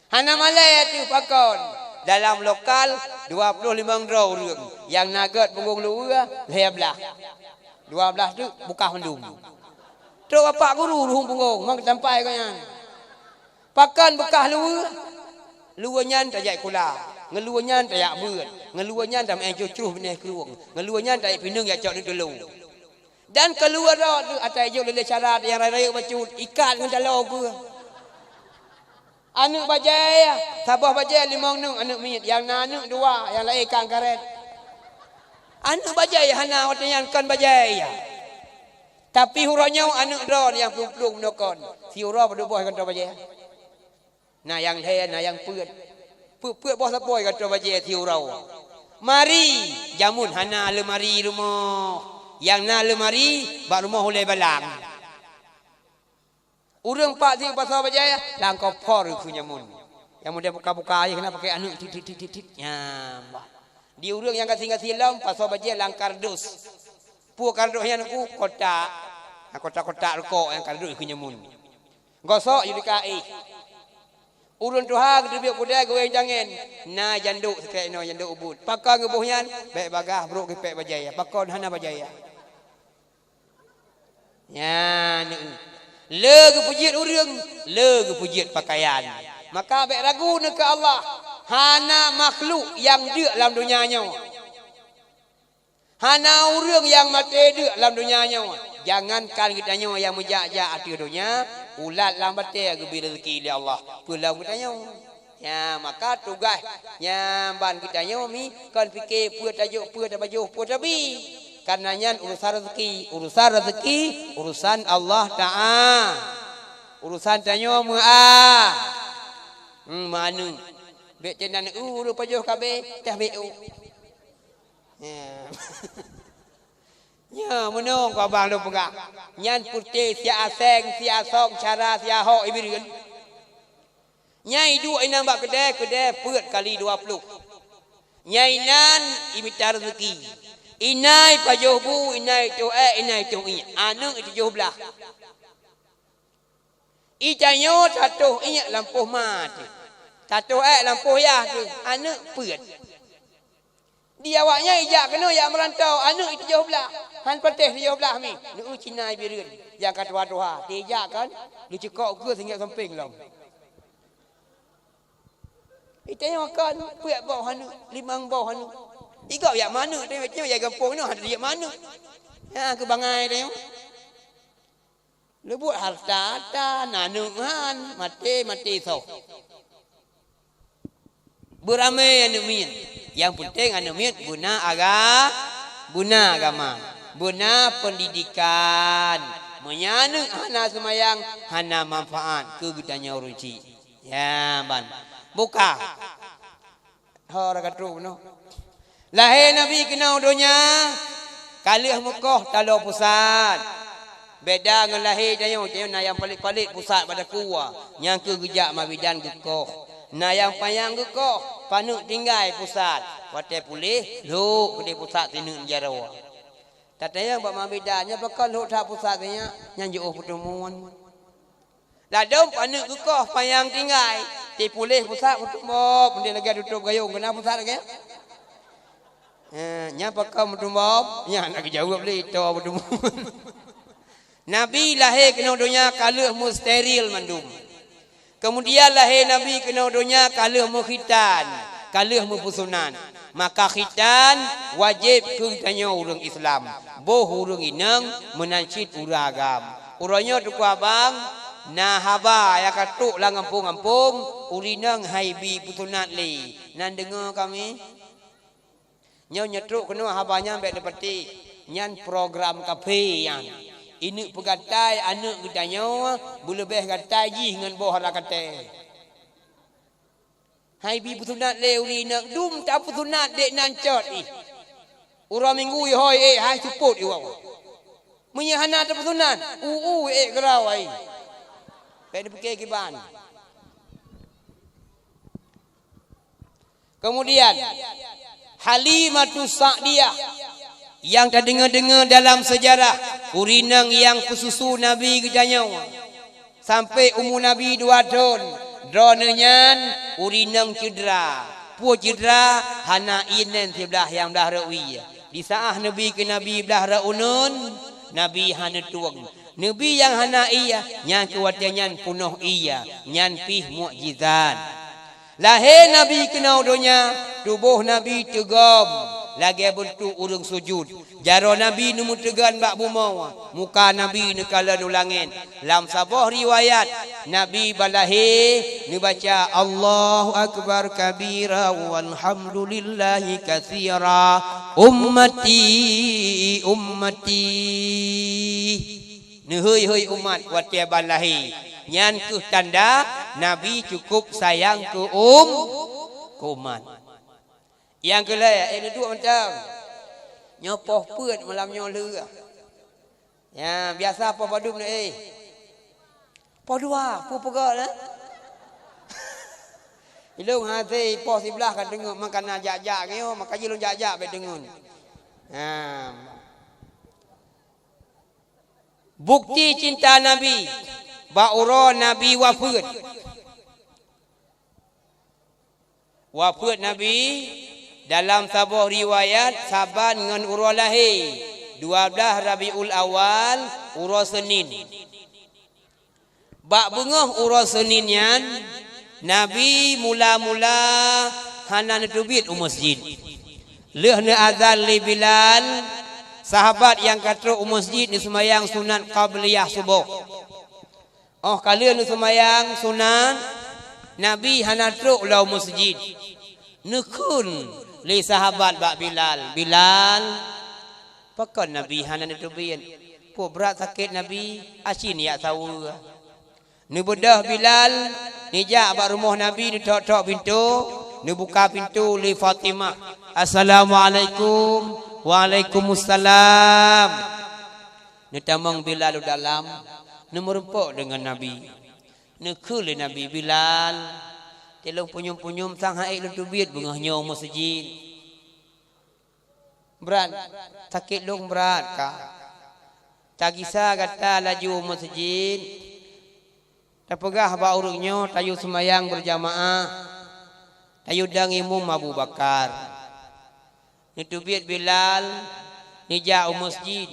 Hana malée teuh pakon. Dalam lokal dua ploh limong droe ureuëng. Nyang na gét punggong luweue lhée blaih. Dua blaih teuk beukah mandum. Trok bapak guru ruhueng punggong, mang geutampai gobnyan. Pakon beukah luweue? Luweue nyan tajak sikula. Ngon luweue nyan tajak beuet. Ngon luweue nyan tameu'en cruh-cruh binéh krueng. Ngon luweue nyan tajak pineung jak cok neutulông. Dan keuluwa droe teuh atra jih lé syara nyang rayeuk-rayeuk bacut, ikat ngon taloe keue. Aneuk bajée, saboh bajée limong neuk aneuk miet, nyang na aneuk dua, nyang laén ikat karet. Aneuk bajée hana watée nyan kon bajée. Tapi uroe nyoe aneuk droe nyang plueng-plueng meunokon, siuroe padub boh kantô bajée. Na nyang lhée, na nyang peuet. Peuet-peuet boh sapoi ka troh bajèe siuroe. Mari, jameun hana leumari rumoh. Nyang na leumari, bak rumoh ulèe balang. Ureueng pat si pasoe bajèe, lam kofor keu jameun. Nyang model buka-buka aja keunan pakai aneuk tit, tit, tit, tit, tit. Nyan, bah. Di ureueng nyang gasien-gasien lom, pasoe bajèe lam kardus. Peue kardus nyan ku? Kotak. Nah, kotak-kotak rukok nyang kardus keu jameun. Gosok jeuet ka éh. Ureueng tuha geuteubiet keudè geuwéng tangen. Na jandok sikèe inoe, jandok ubit. Pakon geuboh nyan? Bèk bagaih brok geupèk bajèe. Pakon hana bajèe? Nyan, le geupeujeuet ureueng, le geupeujeuet pakaian. Maka bèk ragu neuh keu Allah. Hana makhluk nyang deuk lam donya nyoe. Hana ureueng nyang maté deuk lam donya nyoe. Jangankan geutanyoe nyang meujak-jak ateueh donya, ulat lam batèe geubri reuzeki lé Allah. Peulom geutanyoe. Ya, maka tugaih nyang ban geutanyoe mi kon pike peue tajok, peue tapajoh, peue tabi. Karena nyan urusan reuzeki, urusan reuzeki, urusan Allah Taala. Urusan tanyoe meu'a. Hmm, meu'aneuk. Bèk teunan ureueng pajoh kabeh, tah beu. Ya. Nyoe meunong ku abang lôn peugah. Nyan peuté siaseng, siasong, cara siahok ié bireuen. Nyang iduek inan bak keudè, keudè peuet kali dua ploh. Nyang inan imita reuzeki. Inan ipajoh bu, inan itoh èk, inan itoh iék. Aneuk itujoh blah. Itanyoe tatoh iék lampôh ma teuh, tatoh èk lampôh yah teuh, aneuk peuet. Di awaknyan ijak keunoe jak meurantau, aneuk itujoh blah, han patéh tujoh blah mi, neueu Cina ié bireuen nyang ka tuha-tuha, dijak kan, leucukok ukeue singoh sampéng lom. Itanyoe kan peuet boh aneuk, limong boh aneuk. Igob jak meuaneuk, itanyoe jak gampông nyoe hana jak meuaneuk. Nyan keuh bangai itanyoe. Leubuet hareuta tan, aneuk han, maté, maté soe. Beuramé aneuk miet. Nyang peunteng aneuk miet beuna aga-, beuna agama, beuna peundidikan. Meunyo aneuk hana seumayang, hana manfaat keu geutanyoe ureueng chik. Ya, ban. Buka. Ho, raka trok bunoe. Lahé Nabi keunoe donya, ka lheueh meukoh taloe pusat. Beda ngon lahé tanyoe, tanyoe na nyang palét-palét pusat bak takue, nyang keuh geujak mabidan geukoh. Na nyang panyang geukoh, paneuk tinggai pusat. Watèe puléh, lhok keudéh pusat sineuk jaroe. Tatanyong bak mabidan, nyan pakon lhok that pusat nyan, nyan jiôh peuteumuan. Ladôm paneuk geukoh panyang tinggai, tipuléh pusat meutumbom, meudeh lagèe tutôp gayông keunan pusat lagèe. Eh, nyan pakon meutumbom, nyan hana geujaweueb lé, ito meutumbom. Nabi lahé keunoe donya ka lheueh meusteril mandum. Keumudian lahé Nabi keunoe donya ka lheueh meukhitan, ka lheueh meupeusunat. Maka khitan wajéb keu geutanyoe ureueng Islam, boh ureueng inong meunan cit ureueng agam. Uroe nyoe teungku abang, na haba nyang ka trok lam gampông-gampông, ureueng inong han ibi peusunat lé. Na neudeungoe kamoe? Nyoe nyeutrok keunoe haba nyan bèk neupatéh. Nyan program kafé nyan. Ineuk peugatai aneuk geutanyoe beuleubeh gatai jih ngon boh rakaté. Han ibi peusunat lé ureueng inong, dum tapeusunat dék nan cot ih. Uroe Minggu ihôi ék hai seupôt iwoe. Meunyoe hana tapeusunat, u-u ék geurau ai. Bèk neupike kiban. Keumudian, Halimatus Sa'diyah nyang tadeungoe-deungoe dalam seujarah, ureueng inong nyang peususu Nabi geutanyoe. Sampoe umu Nabi dua thon, droeneuh nyan ureueng inong cedera. Peue cedera? Hana ié nèn siblaih nyang blah rot wie. Di saát Nabi keu Nabi blah rot uneuen, Nabi hana tueng. Nabi nyang hana ié, nyan keu watèe nyan peunoh ié, nyan pih mukjizat. Lahé Nabi keunoe donya, tuboh Nabi teugom lagèe beuntuk ureueng sujut. Jaroe Nabi neumeuteugon bak bumoe, muka Nabi neukalon u langèt. Lam saboh riwayat, Nabi ban lahé neubaca, "Allahu akbar kabira walhamdulillahi katsira. Ummati, ummati." Neuhôi-hôi umat watèe ban lahé. Nyan keuh tanda Nabi cukup sayang keu um-, keu umat. Nyang keu lhèe, eh, neuduek mantong. Nyoe poh peuet malam nyoe lheueh. Ya, biasa poh padum na, eh. Poh dua, peue peugah na? Ilôn hase poh siblaih ka deungon, maka na jak-jak nyoe, maka jih lôn jak-jak bèk deungon. Ha. Bukti cinta Nabi bak uroe Nabi wafeuet. Wafeuet Nabi dalam saboh riwayat saban ngon uroe lahé, dua blaih Rabiul Awal, uroe Senin. Bak beungoh uroe Senin nyan, Nabi mula-mula hana neuteubiet u meuseujid. Lheueh neuazan lé Bilal, sahabat nyang ka trok u meuseujid neuseumayang sunat qabliyah suboh. Óh ka lheueh neuseumayang sunat, Nabi hana trok lom u meuseujid. Neukheun lé sahabat bak Bilal, "Bilal, pakon Nabi hana neuteubiet? Peue brat sakét Nabi, aci neujak saweue." Neubeudôh Bilal, neujak bak rumoh Nabi, neutok-tok pintoe, neubuka pintoe lé Fatimah. "Assalamualaikum." "Waalaikumsalam." Neutamong Bilal u dalam, neumeurumpok deungon Nabi. Neukheun lé Nabi, "Bilal, teuh lôn punyueng-punyueng sang han ék lôn teubiet beungoh nyoe u meuseujid. Brat, sakét lôn brat ka. Tagisa gata laju u meuseujid, tapeugah bak ureuëng nyoe tayue seumayang beurjamaah, tayue dong imum Abu Bakar." Neuteubiet Bilal, neujak u meuseujid.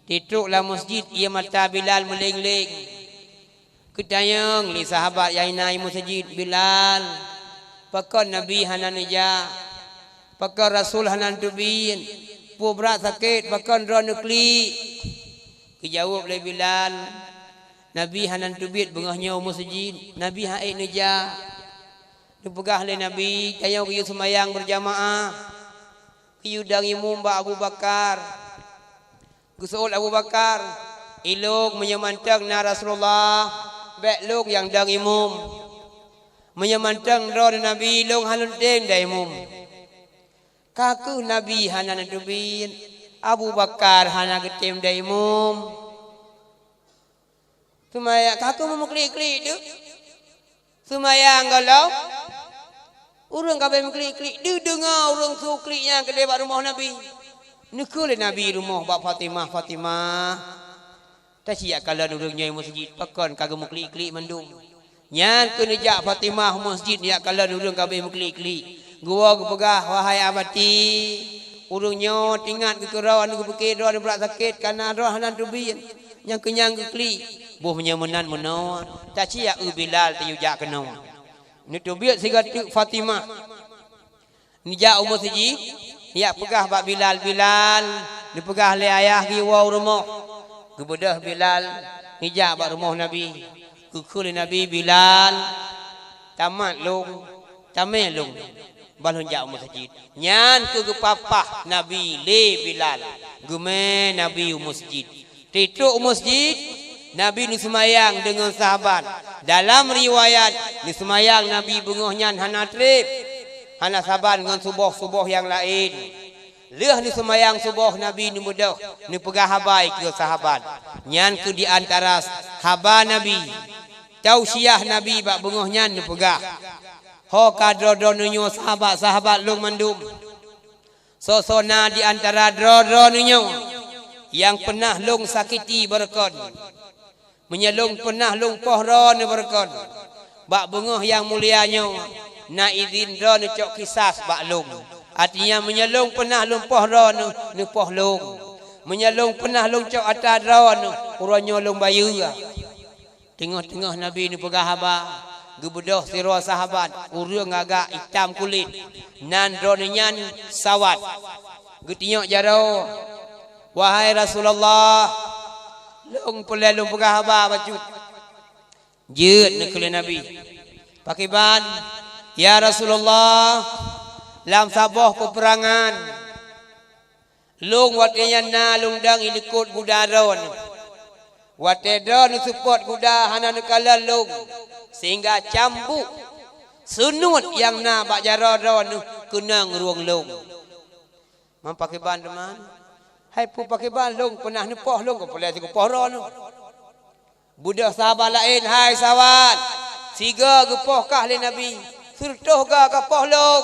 Titrok lam meuseujid, ié mata Bilal meuléng-léng. Geutanyong lé sahabat nyang na i meuseujid, "Bilal, pakon Nabi hana neujak? Pakon Rasul hana neuteubiet? Peue brat sakét, pakon droeneuh klik?" Geujaweueb lé Bilal, "Nabi hana neuteubiet beungoh nyoe u meuseujid, Nabi han ék neujak." Neupeugah lé Nabi, "Tanyoe geuyue seumayang beurjamaah, geuyue dong imum bak Abu Bakar." Geuseuôt Abu Bakar, "Ilôn meunyoe mantong na Rasulullah, bék lôn nyang dong imum. Meunyoe mantong droeneuh Nabi, lôn hana lôn tem dong imum." Ka kheueh Nabi hana neuteubiet, Abu Bakar hana geutem dong imum. Seumayang, ka kheueh meuklik-klik deuh. Seumayang gohlom, ureuëng ka abéh meuklik-klik deuh, deungoe ureuëng su klik nyan keudeh bak rumoh Nabi. Neukheun lé Nabi rumoh bak Fatimah, "Fatimah, taci jak kalon ureuëng nyoe meuseujid, pakon ka geumeuklik-klik mandum." Nyan keuh neujak Fatimah meuseujid, neujak kalon ureuëng ka abéh meuklik-klik. Geuwoe geupeugah, "Wahai abati, ureuëng nyoe teuingat geukeudroe, geupiké droe brat sakét, kana droe hana teubiet. Nyang keuh nyan geuklik, boh meunyoe meunan meunoe, taci jak eu Bilal tayue jak keunoe." Neuteubiet sigoe teuk Fatimah. Neujak u meuseujid, neujak peugah bak Bilal, "Bilal," neupeugah lé ayah geuwoe u rumoh. Geubeudôh Bilal, neujak bak rumoh Nabi. Geukheun lé Nabi, "Bilal, tamat lôn, tamé lôn, bah lôn jak u meuseujid." Nyan keuh geupapah Nabi lé Bilal, geumé Nabi u meuseujid. Titrok u meuseujid, Nabi neuseumayang deungon sahabat. Dalam riwayat, neuseumayang Nabi beungoh nyan hana treb, hana saban ngon suboh-suboh nyang laén. Lheueh neuseumayang suboh, Nabi neubeudôh, neupeugah haba keu sahabat. Nyan keuh di antara haba Nabi, tausiah Nabi bak beungoh nyan neupeugah, "Ho ka droe-droe neunyoe sahabat-sahabat lôn mandum. Soe-soe na di antara droe-droe neunyoe nyang peunah lôn sakiti beureukan. Meunyoe lôn peunah lôn poh droeneuh beureukan, bak beungoh nyang mulia nyoe, na idhin droeneuh cok kisas bak lôn. Artinya, meunyoe lôn peunah lôn poh droeneuh, neupoh lôn. Meunyoe lôn peunah lôn cok atra droeneuh, uroe nyoe lôn bayeue." Teungoh-teungoh Nabi neupeugah haba, geubeudôh sidroe sahabat, ureuëng agak itam kulét, nan droeneuh nyan sawat. Geutunyok jaroe, "Wahai Rasulullah, lôn peureulée lôn peugah haba bacut." Jeuet neukheun lé Nabi, "Pakriban, ya Rasulullah, lam saboh peupeurangan, lôn watée nyan na lôn dong ilikot guda droeneuh. Watée droeneuh seupôt guda hana neukalon lôn, sehingga cambuk Seunuet nyang na bak jaroe droeneuh keunong rueng lôn. Man pakriban teuma? Hai peue pakriban lôn peunah neupoh lôn, keu peulée siku poh droeneuh. Beudôh sahabat laén, hai sahabat, sigoe geupoh kah lé Nabi, sireutôh goe kapoh lôn.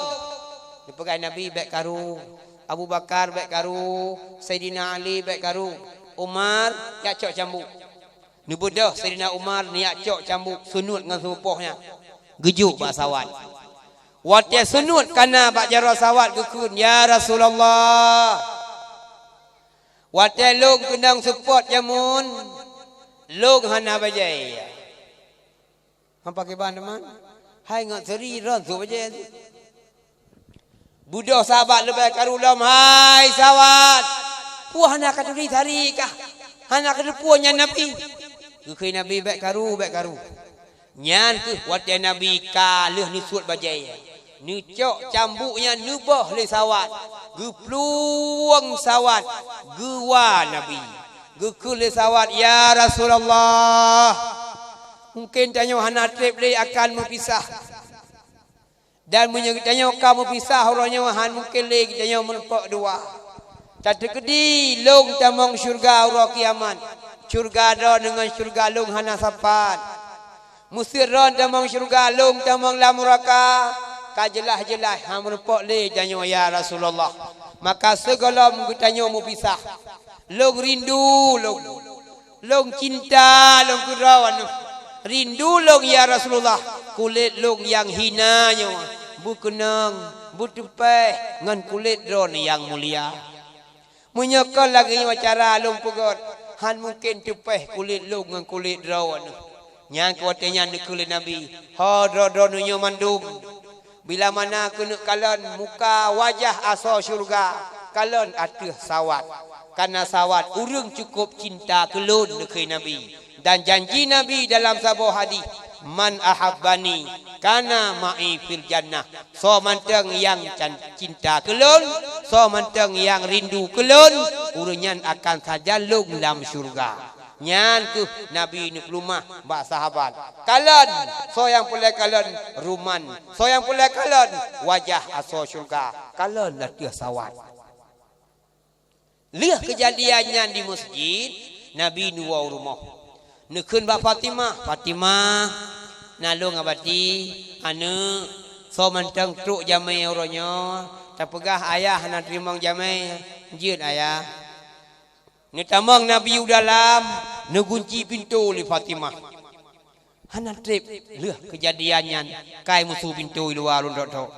Neupeugah Nabi, bék karu. Abu Bakar bék karu, Saidina Ali bék karu, Umar jak cok cambuk. Neubeudôh Saidina Umar neujak cok cambuk seunuet ngon seupoh nyan. Geujok bak sahabat. Watée seunuet kana bak jaroe sahabat geukheun, "Ya Rasulullah, watée lôn keunong seupôt jameun, lôn hana bajée." Man pakriban teuma? Hai ngon seuri ron su bajée. Beudôh sahabat leubeh karu lom, hai sahabat, peue hana katuri sari kah? Hana kateupeue nyan Nabi? Geukheun Nabi, bék karu, bék karu. Nyan kheueh watée Nabi ka lheueh neusuet bajée, neucok cambuk nyan neuboh lé sahabat, geuplueng sahabat, geuwa Nabi. Geukheun lé sahabat, "Ya Rasulullah, mungken tanyoe hana treb lé akan meupisah. Dan meunyoe geutanyoe ka meupisah uroe nyoe, han mungken lé geutanyoe meureumpok dua. Tateukeudi lôn tamong syeuruga uroe kiamat. Syeuruga droeneuh ngon syeuruga lôn hana sapat. Meuseuet droeneuh tamong syeuruga, lôn tamong lam nuraka, ka jeulaih-jeulaih han meureumpok lé tanyoe, ya Rasulullah. Maka sigohlom geutanyoe meupisah. Lôn rindu lôn." Lôn cinta lôn keu droeneuh. Rindu lôn, ya Rasulullah, kulét lôn nyang hina nyoe beukeunong, beuteupéh ngon kulét droeneuh nyang mulia. Meunyoe kon lagée nyoe cara lôn peugét, han mungken teupéh kulét lôn ngon kulét droeneuh. Nyan kheueh watée nyan neukheun lé Nabi, "Ho droe-droeneuh nyoe mandum, bila mana keuneuk kalon muka wajah asoe syeuruga, kalon ateueh sahabat. Kareuna sahabat ureuëng cukôp cinta keu lôn," neukheun Nabi. Dan janji Nabi dalam saboh hadis, "Man ahabbani kana ma'i fil jannah." Soe mantong nyang can-, cinta keu lôn, soe mantong nyang rindu keu lôn, ureuëng nyan akan sajan lôn lam syeuruga. Nyan kheueh Nabi neupeuleumah bak sahabat. Kalon, soe nyang peureulée kalon, ruman. Soe nyang peureulée kalon, wajah asoe syeuruga. Kalon ateueh sahabat. Lheueh keujadian nyan di meuseujid, Nabi neuwoe u rumoh. Neukheun bak Fatimah, "Fatimah, nalong abati, aneuëk, soe mantong trok jamé uroe nyoe, tapeugah ayah hana teurimong jamé, jeuet ayah." Neutamong Nabi u dalam, neugunci pintoe lé Fatimah. Hana treb lheueh keujadian nyan, kai musu pintoe i luwa lôn thok-thok.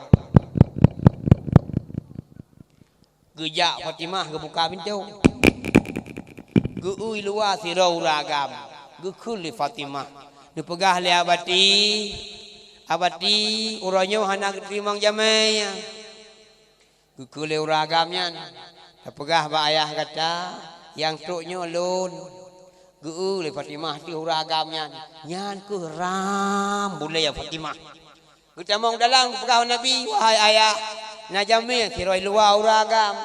Geujak Fatimah geubuka pintoe. Geu-eu i luwa sidroe ureuëng agam. Geukheun lé Fatimah. Neupeugah lé abati, "Abati, uroe nyoe hana geuteurimong jamé." Geukheun lé ureuëng agam nyan, "Tapeugah bak ayah gata, nyang trok nyoe lôn." Geu-eu lé Fatimah ateueh ureuëng agam nyan. Nyan kheueh ram bulée Fatimah. Geutamong dalam geupeugah bak Nabi, "Wahai ayah, na jamé sidroe luwa ureuëng agam.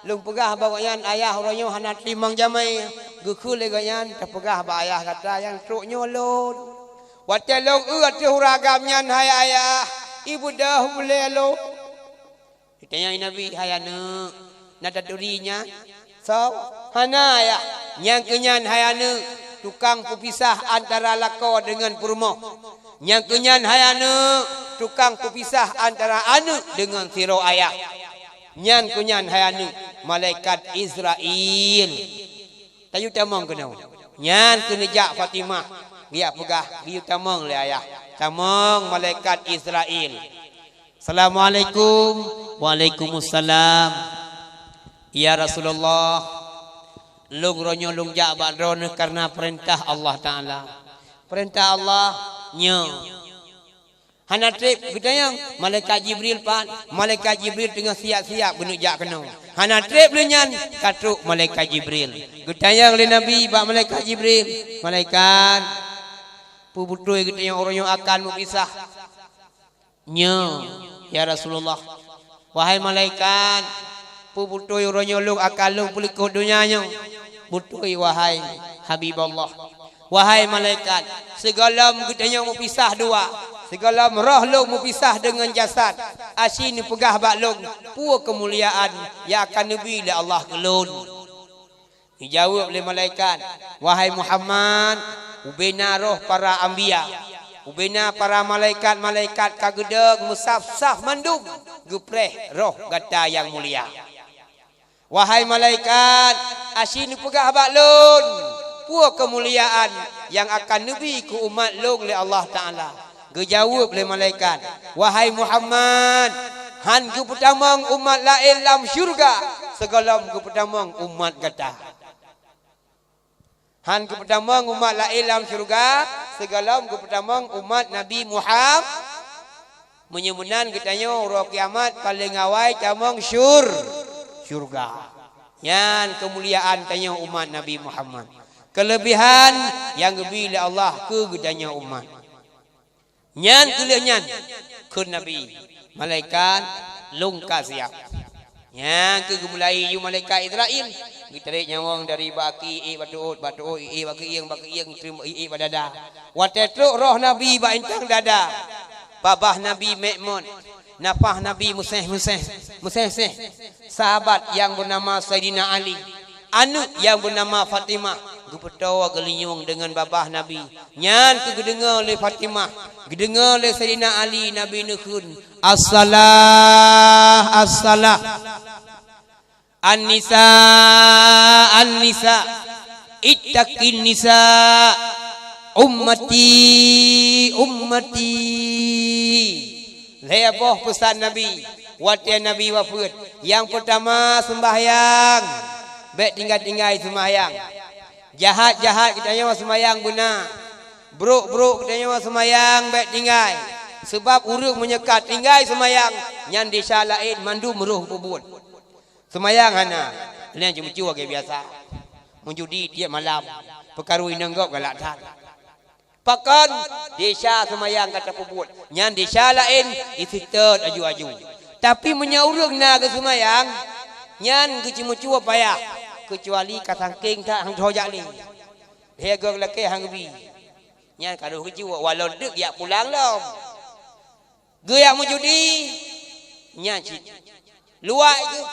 Lôn peugah bak gobnyan ayah uroe nyoe hana teurimong jamé." Geukheun lé gobnyan, "Tapeugah bak ayah gata, nyang trok nyoe lôn." Watée lôn eu ateueh ureuëng agam nyan, "Hai ayah, ibeudôh bulée lôn." Geutanyong Nabi, "Hai aneuëk, na taturi nyan?" "Soe?" "Hana, ayah." "Nyang keu nyan, hai aneuëk, tukang peupisah antara lakoe deungon peurumoh. Nyang keu nyan, hai aneuëk, tukang peupisah antara aneuëk deungon sidroe ayah. Nyan keu nyan, hai aneuëk, malaikat Israel." Tayue tamong keunoe. Nyan keuneuk jak Fatimah, geujak peugah, "Geuyue tamong lé ayah. Tamong malaikat Israel." "Assalamualaikum." "Waalaikumsalam. Ya Rasulullah, lôn uroe nyoe lôn jak bak droeneuh kareuna peurintah Allah Taala." "Peurintah Allah?" "Nyoe." Hana treb geutanyong, "Malaikat Jibril pat?" "Malaikat Jibril teungoh siap-siap geuneuk jak keunoe." Hana treb lé nyan, ka trok malaikat Jibril. Geutanyong lé Nabi bak malaikat Jibril, "Malaikat, peue beutôi geutanyoe uroe nyoe akan meupisah?" "Nyoe, ya Rasulullah." "Wahai malaikat, peue beutôi uroe nyoe lôn akan lôn peulikot donya nyoe?" "Beutôi, wahai Habibullah." "Wahai malaikat, sigohlom geutanyoe meupisah dua, sigohlom roh lôn meupisah deungon jasad, asie neupeugah bak lôn, peue keumuliaan nyang akan neubi lé Allah keu lôn. Geujaweueb lé malaikat, "Wahai Muhammad, ubena roh para anbiya, ubena para malaikat-malaikat ka geudong meusaf-saf mandum geupreh roh gata nyang mulia." "Wahai malaikat, asie neupeugah bak lôn, peue keumuliaan nyang akan neubi keu umat lôn lé Allah Taala?" Geujaweueb lé malaikat, "Wahai Muhammad, han geupeutamong umat laén lam syeuruga sigohlom geupeutamong umat gata." Han geupeutamong umat laén lam syeuruga sigohlom geupeutamong umat Nabi Muham-, meunyoe meunan geutanyoe uroe kiamat paleng awai tamong syur-, syeuruga. Nyan keumuliaan tanyoe umat Nabi Muhammad. Keuleubehan nyang geubi lé Allah keu geutanyoe umat. Nyan keuh lheueh nyan, kheun Nabi, "Malaikat, lôn ka siab." Nyan keuh geumulai yue malaikat Israel, geutarek nyawöng dari bak aki ék bak tuôt, bak tuôt ék bak keuieng, bak keuieng ék bak dada. Watée trok roh Nabi bak intang dada, babah Nabi mék mot, nafah Nabi meuseh-meuseh, meuseh-seh. Sahabat nyang beunama Saidina Ali, aneuëk nyang beunama Fatimah, geupeutoe geulinyueng deungon babah Nabi. Nyan keuh geudeungoe lé Fatimah, geudeungoe lé Saidina Ali, Nabi neukheun, "As-salah, as-salah. An-nisa, an-nisa. Ittaqin nisa. Ummati, ummati." Lhée boh peusan Nabi, watée Nabi wafeuet, nyang peutama seumbahyang, bék tinggai-tinggai seumbahyang. Jahat-jahat geutanyoe seumbahyang beuna, brok-brok geutanyoe seumbahyang bék tinggai. Sabab ureuëng meunyoe ka tinggai seumbahyang, nyan desya laén mandum roh peubuet. Seumbahyang hana, lheueh nyan ceumeucue lagée biasa. Meujudi tieb malam, peukaru inong gob galak that. Pakon? Desya seumayang ka tapeubuet. Nyan desya laén, iseutôt aju-aju. Tapi meunyoe ureuëng na geuseumayang, nyan geuceumeucue payah, keucuali ka sangkéng that hang tho jak lé. Lhée goe lakée hang geubi. Nyan ka deuh geucue, walau deuk jak pulang lom. Geujak meujudi, nyan cit. Luwai geuh,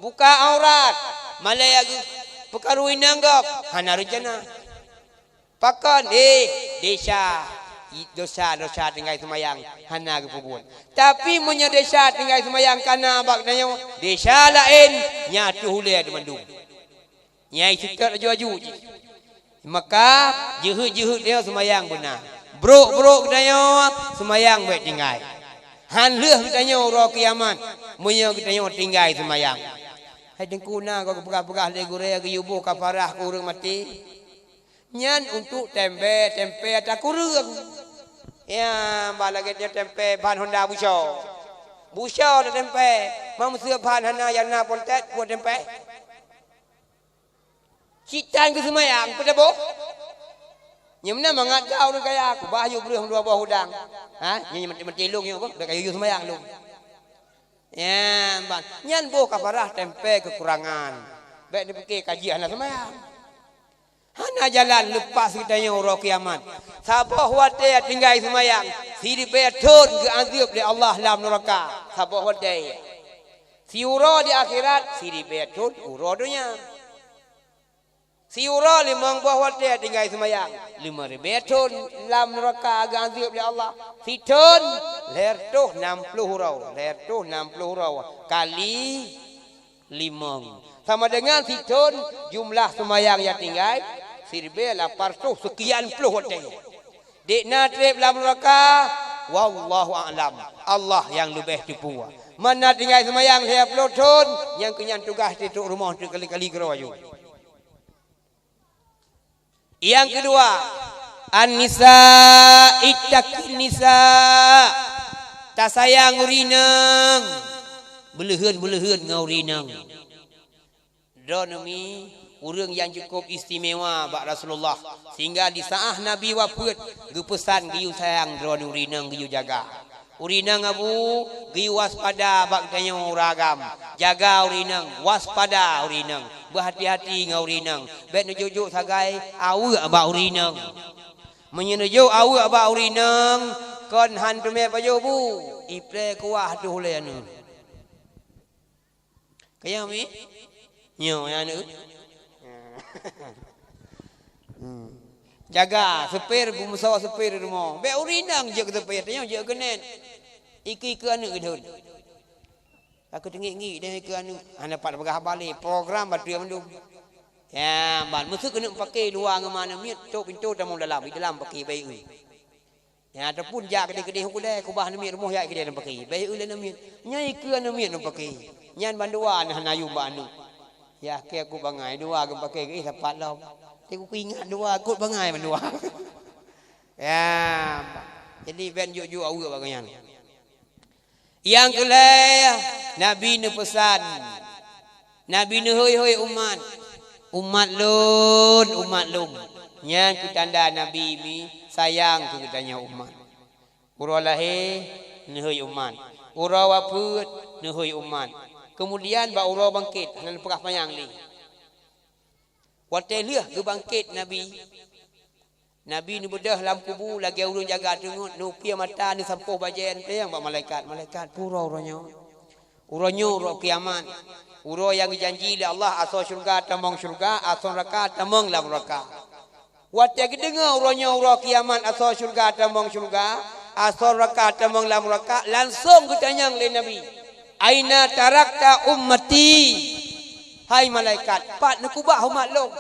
buka aurat, malée geuh, peukaru inong gob, hana reuncana. Pakon? Eh, desya, desya-desya tinggai seumayang hana geupeubuet. Tapi meunyoe desya tinggai seumayang ka na bak tanyoe, desya laén, nyan teuh ulée teumandum. Nyan iseutôt aju-aju jih. Maka jeuhet-jeuhet tanyoe seumayang beuna. Brok-brok geutanyoe seumayang bék tinggai. Hán lheueh geutanyoe uroe kiamat meunyoe geutanyoe tinggai seumayang. Hai Teungku, na goe geupeugah-peugah lé gurée geuyue boh kafarah keu ureuëng maté. Nyan untuk tempe, tempe ata kureueng. Ya, bah lagée nyan tempe ban honda busoe. Busoe tateumpée, ma meuseup ban hana nyang na pontet, peue tempe. Cit tan geuseumayang, peue taboh? Nyang meunan mangat gau ureuëng kaya, kubah yue breueh dua boh udang. Ha? Nyan meuti-meuti lôn nyoe, bék kayue seumayang lôn. Nyan ban. Nyan boh kafarah tempe keukurangan. Bék neupike kaji hana seumayang. Hana jalan leupas geutanyoe uroe kiamat. Saboh watée tinggai seumayang, siribée thon geuazeueb lé Allah lam neuraka. Saboh watée. Siuroe di akhirat, siribée thon uroe donya. Siuroe limong boh watée tinggai seumayang, limong ribée thon lam neuraka geuazeueb lé Allah. Sithon, lhée reutôh nam ploh uroe, lhée reutôh nam ploh uroe kali limong. Sama deungon sithon jumlah seumayang nyang tinggai, siribée lapan reutôh seukian ploh watée. Dék na treb lam neuraka, wallahu a'lam. Allah nyang leubeh teupeue. Mana tinggai seumayang lhée ploh thon, nyang keu nyan tugaih teutrok rumoh teuk kali-kali keudroe aju. Nyang keudua, an-nisa, ittaqin nisa. Tasayang ureuëng inong. Beuleuheun-beuleuheun ngon ureuëng inong. Droeneuh mi ureuëng nyang cukup istimewa bak Rasulullah, sehingga di saát Nabi wafeuet, geupeusan geuyue sayang droeneuh ureuëng inong, geuyue jaga. Ureuëng inong Abu, geuyue waspada bak geutanyoe ureuëng agam. Jaga ureuëng inong, waspada ureuëng inong, beuhati-hati ngon ureuëng inong. Bék neujok-jok sagai aweuek bak ureuëng inong. Meunyoe neujok aweuek bak ureuëng inong, Kon han teumé pajoh bu, iplé kuah tu ulée aneuk. Kaya mi? Nyoe ya aneuk. Hmm. Jaga sepir, bumsoe sepir rumoh. Bék ureueng inong jeuet keu sepir, tanyoe jeuet keu nét. Ike-ike aneuk geudhon. Ka keuteungiek-ngiek deh keu aneuk. Hana pat peugah haba lé, program batui mandum. Ya, ban meuseu keuneuk paké luwa ngon ma aneuk miet, cok pintoe tamong dalam, di dalam paké bayeue. Ya, ataupun jak keudeh-keudeh u keudè, kubah aneuk miet rumoh jak keudè lam paké. Bayeue lé aneuk miet. Nyan ike aneuk miet lam paké. Nyan ban dua aneuk hana yum bak aneuk. Ya, keu aku bangai dua geupaké geuh sapat lom. Teuk kuingat dua kot bangai ban dua. Ya, jadi ben juk-juk aweuek bak nyan. Nyang keulhèe, Nabi neupeusan, Nabi neuhôi-hôi umat, "Umat lôn, umat lôn." Nyan keu tanda Nabi mi sayang keu geutanyoe umat. Uroe lahé, neuhôi umat. Uroe wafeuet, neuhôi umat. Keumudian bak uroe bangkét, hana neupeugah panyang lé. Watèe lheueh geubangkét Nabi, Nabi neubeudôh lam kubu lagèe ureueng jaga teungeut, neupiôh mata, neusampôh bajèe, neutanyong bak malaikat, "Malaikat, peue uroe, uroe nyoe?" "Uroe nyoe uroe kiamat. Uroe nyang geujanji lé Allah, asoe syeuruga tamong syeuruga, asoe neuraka tamong lam neuraka." Watèe geudeungö uroe nyoe uroe kiamat, asoe syeuruga tamong syeuruga, asoe neuraka tamong lam neuraka, langsông geutanyong lé Nabi, "Aina tarakta ummati?" "Hai malaikat, pat neukubah umat lôn?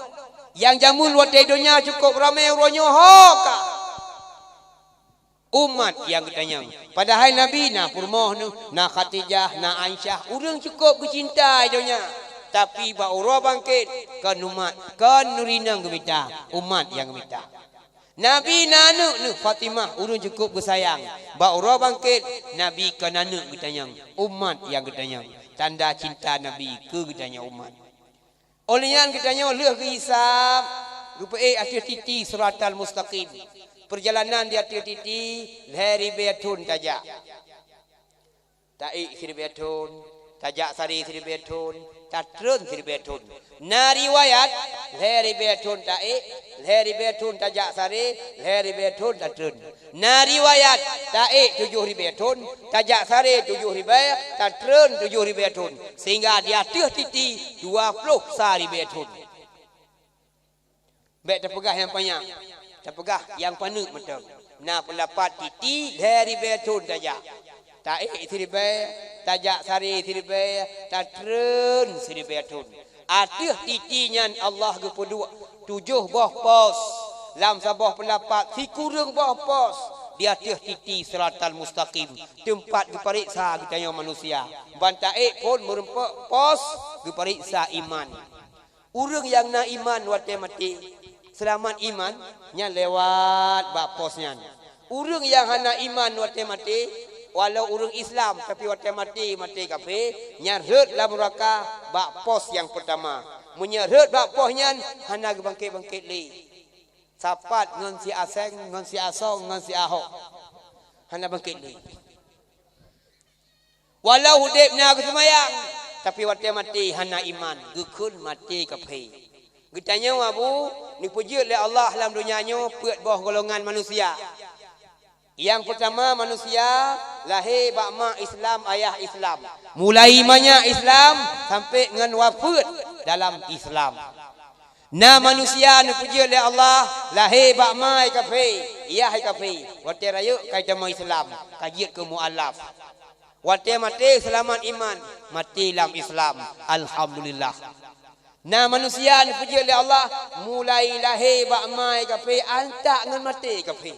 Nyang jameun watèe donya cukôp ramé, uroe nyoe ho ka?" Umat nyang geutanyong. Padahai Nabi na peurumoh neuh, na Khadijah, na Aisyah, ureueng cukôp geucinta donya. Tapi bak uroe bangkét, kon umat, kon ureueng inong geumita, umat nyang geumita. Nabi na aneuk neuh Fatimah, ureueng cukôp geusayang. Bak uroe bangkét, Nabi kon aneuk geutanyong, umat nyang geutanyong. Tanda cinta Nabi keu geutanyoe umat. Óh lheueh nyan geutanyoe lheueh geuhisab, geupeuék ateueh titi siratal mustaqim. Peurjalanan di ateueh titi lhèe ribèe thôn tajak. Taék siribèe thôn, tajak saré siribèe thôn, tatreun siribèe thôn. Na riwayat, lhèe ribèe thôn taék, lhèe ribèe thôn tajak saré, lhèe ribèe thôn tatreun. Na riwayat, taék tujoh ribèe thôn, tajak saré tujoh ribèe, tatreun tujoh ribèe thôn, sehingga di ateueh titi dua ploh sa ribèe thôn. Bèk tapeugah nyang panyang, tapeugah nyang paneuk mantong. Na peundapat titi lhèe ribèe thôn tajak. Taék siribèe, tajak saré siribèe, tatreun siribèe thôn. Ateueh titi nyan Allah geupeuduek tujoh boh pos. Lam saboh peundapat sikureueng boh pos di ateueh titi siratal mustaqim, teumpat geupareksa geutanyoe manusia. Ban taék phôn meureumpok pos geupareksa iman. Ureueng nyang na iman watèe maté, seulamat iman, nyan lewat bak pos nyan. Ureueng nyang hana iman watèe maté, walau ureueng Islam, tapi watèe maté, maté kafé, nyan rhot lam neuraka bak pos nyang peurtama. Meunyoe rhot bak pos nyan, hana geubangkét-bangkét lé. Sapat ngon si Aseng, ngon si Asong, ngon si Ahok. Hana bangkét lé. Walau udép na geuseumayang, tapi watèe maté hana iman, geukheun maté kafé. Geutanyoe Abu, neupeujeuet lé Allah lam donya nyoe peuet boh golongan manusia. Nyang peurtama manusia lahé bak ma Islam, ayah Islam. Mulai manyak Islam sampai ngon wafeuet dalam Islam. Na manusia neupeujeuet lé Allah lahé bak ma kafé, yah kafé. Watèe rayeuk ka jitamong Islam, ka jeuet keu mualaf. Watèe maté seulamat iman, maté lam Islam. Alhamdulillah. Na manusia neupeujeuet lé Allah mulai lahé bak ma kafé antak ngon maté kafé.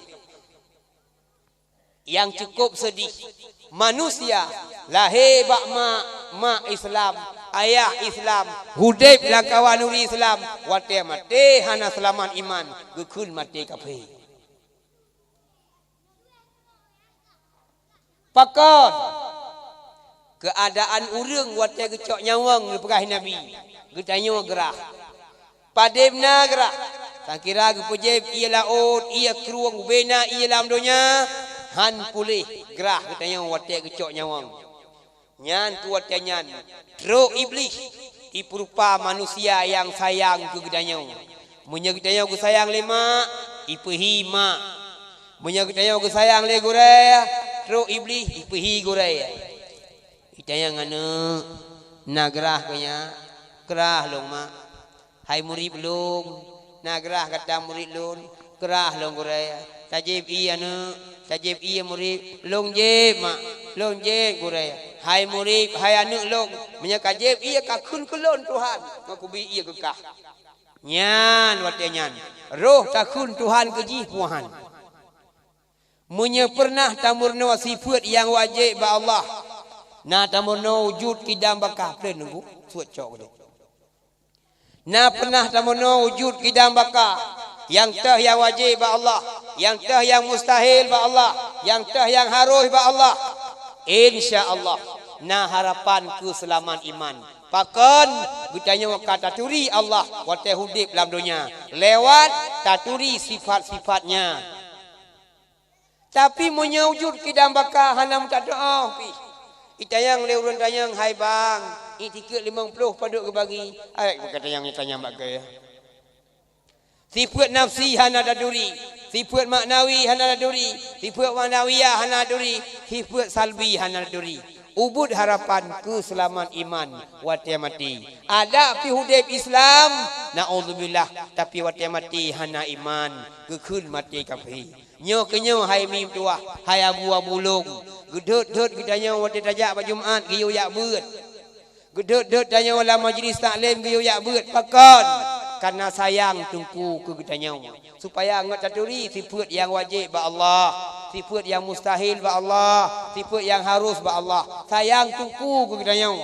Nyang cukôp seudih, manusia lahé bak ma, ma Islam, ayah Islam, udép lam kawan ureueng Islam, watèe maté hana seulamat iman, geukheun maté kafé. Pakon? Keuadaan ureueng watèe geucok nyawöng neupeugah Nabi, geutanyoe grah. Padum na grah? Sangkira geupeujép ié laôt, ié krueng, bubena ié lam donya, han puléh grah geutanyoe watèe geucok nyawöng. Nyan keu watèe nyan, trok Iblih, ipeurupa manusia nyang sayang keu geutanyoe. Meunyoe geutanyoe geusayang lé mak, ipeuhi mak. Meunyoe geutanyoe geusayang lé gurée, trok Iblih, ipeuhi gurée. Itanyong aneuk, na grah keu nyak? Grah lôn, mak. Hai murit lôn, na grah gata murit lôn? Grah lôn, gurée. Tajieb ié aneuk, tajieb ié murit? Lôn jieb, mak, lôn jieb, gurée. Hai murit, hai aneuk lôn, meunyoe kajieb ié, kakheun keu lôn Tuhan, ngon kubi ié keu kah. Nyan watée nyan, roh takheun Tuhan keu jih puhan. Meunyoe peureunah tameurunoe sifeuet nyang wajéb bak Allah, na tameurunoe wujud kidam baka, peue neunggu suet cok keudeh. Na peureunah tameurunoe wujud kidam baka, nyang teuh nyang wajéb bak Allah, nyang teuh nyang mustahil bak Allah, nyang teuh nyang harôh bak Allah. Insya Allah, na harapan keuseulamat iman. Pakon? Geutanyoe ka taturi Allah watée udeb lam donya lewat taturi sifat-sifat-Nya. Tapi meunyoe wujud kidam baka hana meutateuoh pih, itanyong lé ureuëng tanyong, "Hai bang, ié tikeuet limong ploh padub geubagi?" Ai, bukan tanyong, tanyong bak gaya. Sifeuet nafsi hana taturi, sifeuet maknawi hana taturi, sifeuet maknawiyah hana taturi, sifeuet salbi hana taturi. Ubit harapan keuseulamat iman watée maté. Adak pih udeb Islam, naudzubillah, tapi watée maté hana iman, geukheun maté kafé. Nyoe keuh nyoe hai meutuah, hai abu-abu lôn, geudhôt-dhôt geutanyoe watée tajak bak Jumat geuyue jak beuet. Geudhôt-dhôt tanyoe lam majlis taklim geuyue jak beuet. Pakon? Kareuna sayang Teungku keu geutanyoe. Supaya ngot taturi sifeuet nyang wajéb bak Allah, sifeuet nyang mustahil bak Allah, sifeuet nyang harôh bak Allah. Sayang Teungku keu geutanyoe.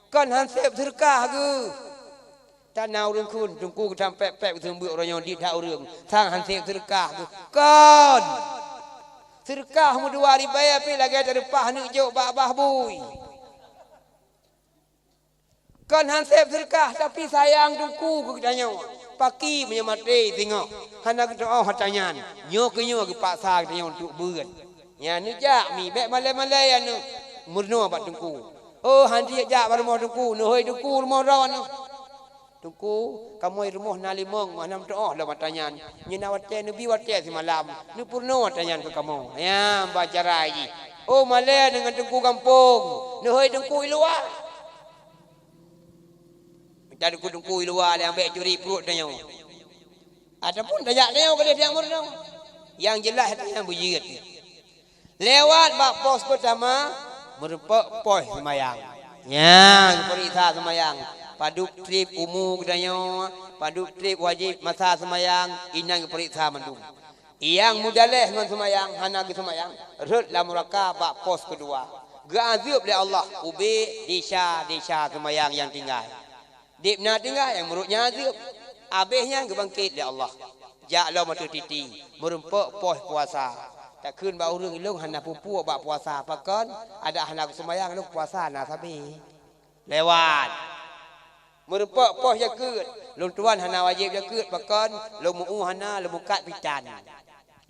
Kon han sép seudeukah geuh. Tan na ureuëng kheun, Teungku geutam pék-pék geuseumeubeuet uroe nyoe di that ureuëng. Sang han sép seudeukah geuh. Kon! Seudeukah meudua ribée pih lagée tareupah aneuk jok bak bah bui. Kon han sép seudeukah, tapi sayang Teungku keu geutanyoe. Paki meunyoe maté singoh, hana geuteuoh atra nyan. Nyoe keuh nyoe geupaksa geutanyoe untuk beuet. Nyan neujak mi, bék malée-malée aneuk meurunoe bak Teungku. Oh, han jeuet jak bak rumoh Teungku, neuhôi Teungku rumoh droeneuh. Teungku, kamoe rumoh na limong, hana meutuoh lom atra nyan. Nyoe na watée neubi watée simalam, neupeurunoe atra nyan keu kamoe. Nyan ban cara jih. Oh, malée deungon teungku gampông, neuhôi teungku i luwa. Mita teungku-teungku i luwa lé ambek curi pruet tanyoe. Ataupun tajak tanyoe keudeh tiang meurunoe. Nyang jeulaih tanyoe beujeuet. Lewat bak pos peutama, meurumpok pos seumayang. Nyan geupeuriksa seumayang. Padub treb umu geutanyoe, padub treb wajéb masa seumayang, inan geupeuriksa mandum. Nyang meudaléh ngon seumayang hana geuseumayang, rhot lam nuraka bak pos keudua. Geuazeueb lé Allah ubé desya-desya seumayang nyang tinggai. Deb na tinggai nyang meurot nyan azeueb. Abéh nyan geubangket lé Allah. Jak lom ateueh titi, meurumpok poh puasa. Takheun bak ureuëng, "Ilôn hana peue-peue bak puasa, pakon? Adak hana geuseumayang lôn, puasa na sabe." Lewat. Meurumpok poh jakeuet, "Lôn tuan hana wajéb jakeuet, pakon? Lôn meu-u hana, lôn meukat pitan."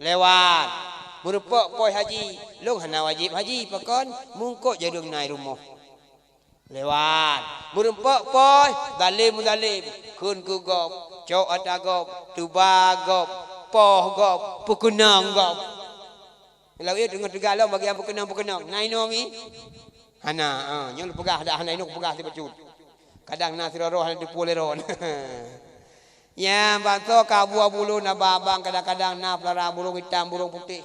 Lewat. Meurumpok poh haji, "Lôn hana wajéb haji, pakon? Mungkot jareueng na i rumoh." Lewat. Meurumpok poh, zalém-zalém. Kheun keu gob, cok ata gob, tuba gob, poh gob, peukeunong gob. Lawét teungoh teuga lom bagian peukeunong-peukeunong. Na inong i? Hana. Ha, nyoe lôn peugah dak hana inong peugah sibacut. Kadang na sidroe hana teupeu lé droe. Nyan bansa ka abu-abu lôn, abang-abang kadang-kadang na peulara burông itam, burông putéh.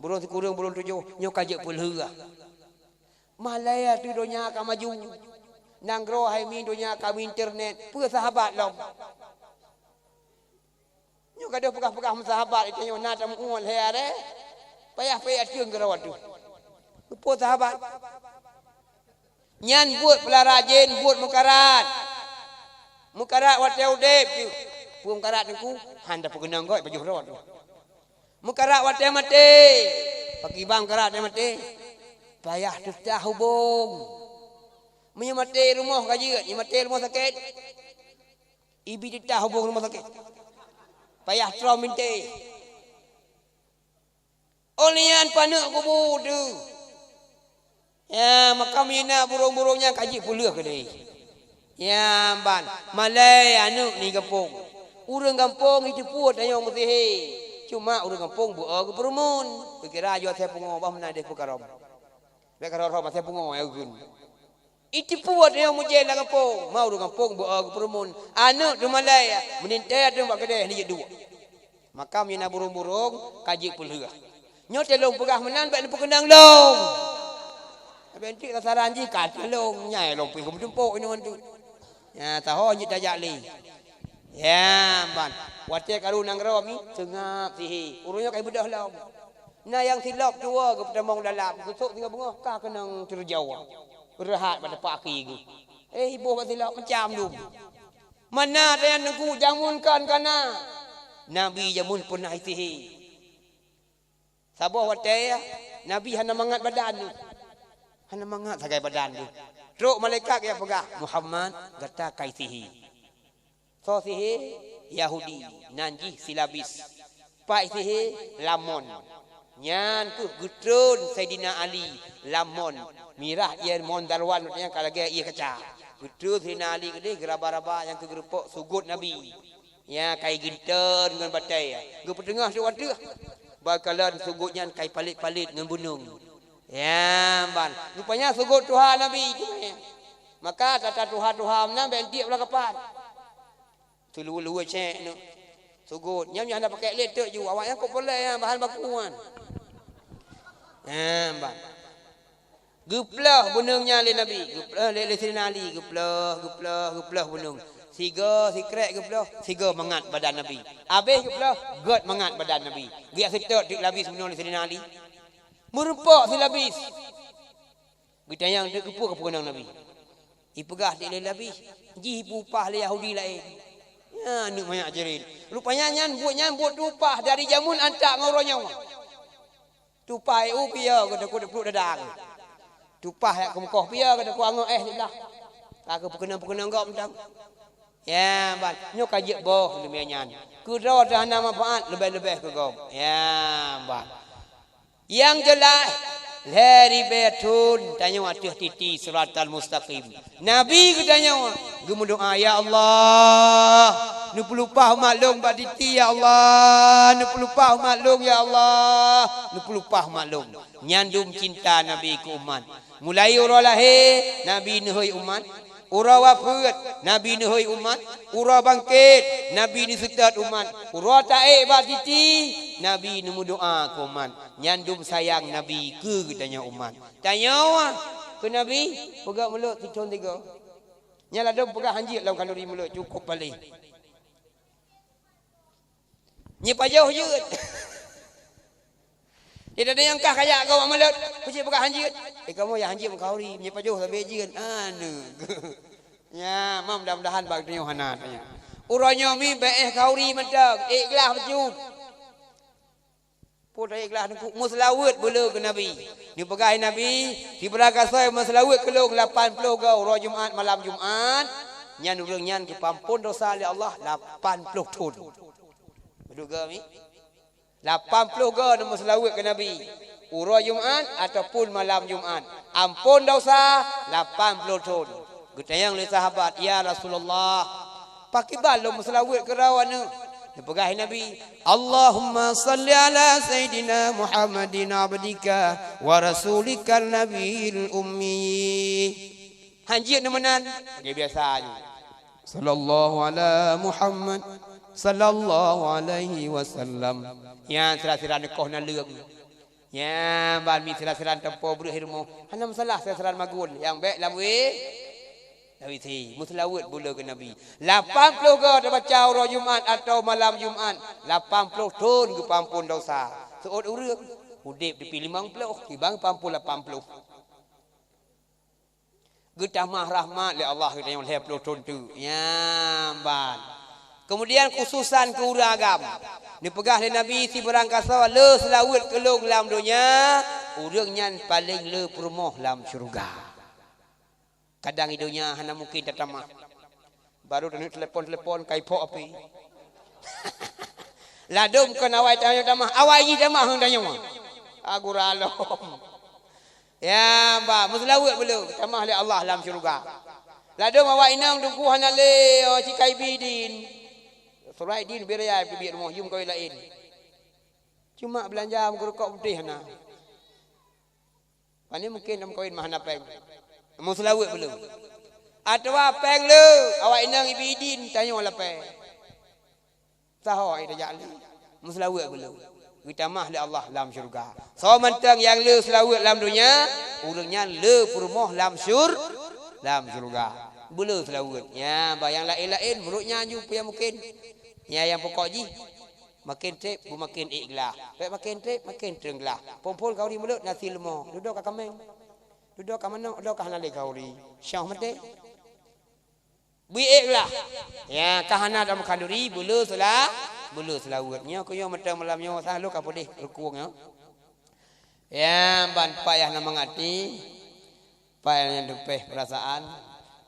Burông sikureueng, burông tujoh, nyoe ka jeuet peulheueh. Malée ateueh donya ka maju. Nanggroe hai mi donya ka mi internet, peue sahabat lom. Nyoe gadoh peugah-peugah meusahabat, itanyoe na tameu'ue lhée arée. Payah-payah ateueng keudroe teuh. Peue sahabat? Nyan buet peulara jén, buet meukarat. Meukarat watée udeb teuh. Peue meukarat teungku? Han tapeukeunong gob pajoh droe teuh. Meukarat watée maté. Pakriban meukarat watée maté? Payah teutah hubong. Meunyoe maté rumoh ka jeuet, nyoe maté rumoh sakét. Ibi teutah hubong rumoh sakét. Payah trom bintéh. Óh lheueh nyan paneuk kubu teuh. Ya, maka meunyoe na burông-burông nyan ka jeuet peulheueh keudeh. Ya, ban, malée aneuëk ni gampông. Ureuëng gampông jiteupeue tanyoe meusihé. Cuma ureuëng gampông beu-o geupeurumun. Kira-kira jua asai pungo bah meunan deh peukarong. Bèk karong-rong asai pungo nyang geukheun. Itipu watèe nyang mujén lam gampông. Ma ureuëng gampông beu-o geupeurumun. Aneuëk teumalèe, meunintèe ateueh bak keudè neujeuet duek. Maka meunyoe na burông-burông, ka jeuet peulheueh. Nyoe teuh lôn peugah meunan bèk neupeukeunong lôn. Bèk enteuk sasaran jih ka teuh lôn, nyan lôn pih geumeutumpôk inoe tu. Nyan, taho jeuet tajak lé. Ya, ban. Watèe karu nanggroe mi, seungab sihé. Ureuëng nyoe ka ibeudôh lom. Na nyang silop tuwoe geupeutamong dalam, geusok singoh beungoh ka keunong teurjaweueb. Reuhat bak teumpat akhé geuh. Eh, iboh bak silop macam dum. Mana teuh nyan teungku jameun kon ka na. Nabi jameun peunah sihé. Saboh watèe Nabi hana mangat badan neuh. Hana mangat sagai badan neuh. Trok malaikat nyang peugah, "Muhammad, gata ka sihé." Soe sihé? Yahudi, nan jih Silabis. Pat sihé? Lam mon. Nyan kheueh geutreun Saidina Ali lam mon. Mirah ié mon darwan, nyan ka lagèe ié kaca. Geutreun Saidina Ali keudeh geuraba-raba nyang keu geurumpok sugôt Nabi. Ya, ka igeunteun ngon batèe. Geupeuteungoh trok ateueh. Bak kalon sugôt nyan ka ipalét-palét ngon buneung. Ya, ban. Rupanya sugôt tuha Nabi tu. Maka tata tuha-tuha meunan bèk tiek blah kapan. Teulue-lue cèk nyoe. Sugôt. Nyan, nyan hana pakèk lé teuk ju. Awak nyan kok peureulèe nyan bahan baku nyan. Ya, ban. Geuplôh buneung nyan lé Nabi, geuplôh lé, lé Saidina Ali, geuplôh, geuplôh, geuplôh buneung. Sigoe sikrek geuplôh, sigoe mangat badan Nabi. Abéh geuplôh, gèt mangat badan Nabi. Geujak seutôt teuk Silabis bunoe lé Saidina Ali. Meurumpok Silabis. Geutanyong teuk keupeue keupeue keunong Nabi. Ipeugah teuk lé Silabis, jih ipeupah lé Yahudi laén. Nyan aneuk manyak jeuet. Rupanya nyan buet, nyan buet tupah dari jameun antak ngon uroe nyoe. Tupah éh u piye geutakot pluek dada. Tupah yak keumeukoh piye geutakot angoh éh siblah. Ka geupeukeunong-peukeunong gob mantong. Ya, ban. Nyoe ka jeuet boh leumèe nyan. Keudroe teuh hana manfaat, leubeh-leubeh keu gob. Ya, ban. Nyang jeulaih, lhèe ribèe thôn tanyoe ateueh titi siratal mustaqim. Nabi geutanyoe geumeudoa, "Ya Allah, neupeulupah umat lôn bak titi, ya Allah, neupeulupah umat lôn, ya Allah, neupeulupah umat lôn." Nyan dum cinta Nabi keu umat. Mulai uroe lahé, Nabi neuhôi umat. Uroe wafeuet, Nabi neuhôi umat. Uroe bangkét, Nabi neuseutôt umat. Uroe taék bak titi, Nabi neumeudoa keu umat. Nyan dum sayang Nabi keu geutanyoe umat. Tanyoe keu Nabi, peugah mulôt sithôn tiga. Nyan ladôm peugah hanjeuet lom khanduri mulôt, cukôp paléh. Nyepajoh jeuet. Di dalam nyang kah kajak keu awak mulôt, keucik peugah hanjeuet. Eh, kamoe nyang hanjeuet meukauri, nyepajoh sabe jeuet. Aneuk. Ya, ma mudah-mudahan bak tanyoe hana tanya. Uroe nyoe mi bèk éh kauri mantong, ék glah bacut. Peue teuikhlas teungku, meuseulaweuet beu le keu Nabi. Neupeugah lé Nabi, "Sibarang gasoe meuseulaweuet keu lôn lapan ploh goe uroe Jumat malam Jumat, nyan ureuëng nyan geupeuamphon desya lé Allah lapan ploh thon." Beudôh goe mi? Lapan ploh goe neumeuseulaweuet keu Nabi uroe Jumat ataupun malam Jumat. Amphon desya lapan ploh thon. Geutanyong lé sahabat, "Ya Rasulullah, pakriban lôn meuseulaweuet keu droe nyoe?" Neupeugah lé Nabi, "Allahumma shalli ala Sayyidina Muhammadin abdika wa rasulikan nabiyil ummi." Hanjeuet nyoe meunan, lagèe biasa nyoe. "Sallallahu ala Muhammad, sallallahu alaihi wasallam." Nyan sira-sira neukoh naleueng. Nyan ban mi sira-sira teumpo breueh i rumoh. Hana masalah sira-sira magun. Nyang bèk lam W, lam W C. Meuseulaweuet beu le keu Nabi. Lapan ploh goe tabaca uroe Jumat atawa malam Jumat. Lapan ploh thon geupeuamphon desya. Seuôt ureuëng udeb teupie limong ploh, kiban geupeuamphon lapan ploh. Geutamah rahmat lé Allah geutanyoe lhèe ploh thon teuk. Nyan ban. Keumudian khususan keu ureuëng agam. Neupeugah lé Nabi, "Sibarang gasoe le seulaweuet keu lôn lam donya, ureuëng nyan paleng le peurumoh lam syeuruga." Kadang i donya hana mungken tatamah. Barô taneuk telepon-telepon ka iphok api. Ladôm kon awai tanyoe tamah, awai jih tamah ngon tanyoe. Agura lom. Ya, bah, meuseulaweuet beu le, tamah lé Allah lam syeuruga. Ladôm awak inong teungku hana lé, oh, si Kaibi din. Surai din beu raya peubiet rumoh, yum kawé laén. Cuma beulanja meugeurukok putéh hana. Pane mungken lam kawin mah hana péng. Meuseulaweuet beu le. Atawa péng le, awak inong ibi idin tanyoe lapée. Saho ai tajak lé. Meuseulaweuet beu le. Geutamah lé Allah lam syeuruga. Soe mantong nyang le seulaweuet lam donya, ureuëng nyan le peurumoh lam syur-, lam syeuruga. Beu le seulaweuet. Nya, bah nyang laén-laén, meunurot nyan ju peue nyang mungken. Nya nyang pokok jih. Maken treb, beumaken ék glah. Bék maken treb, maken treun glah. Phon-phon khanuri mulod na sie leumo. Dudoe ka kaméng. Dudoe ka manok, dudoe ka hana lé khanuri. Syoh maté. Beu ék glah. Ya, ka hana lam khanuri, beu le seula-, beu le seulaweuet. Nyoe keuh nyoe mantong malam nyoe, sah lôn ka peudeh rukung nyoe. Ya, ban payah na mangat até. Pai nyang teupeh peurasaan,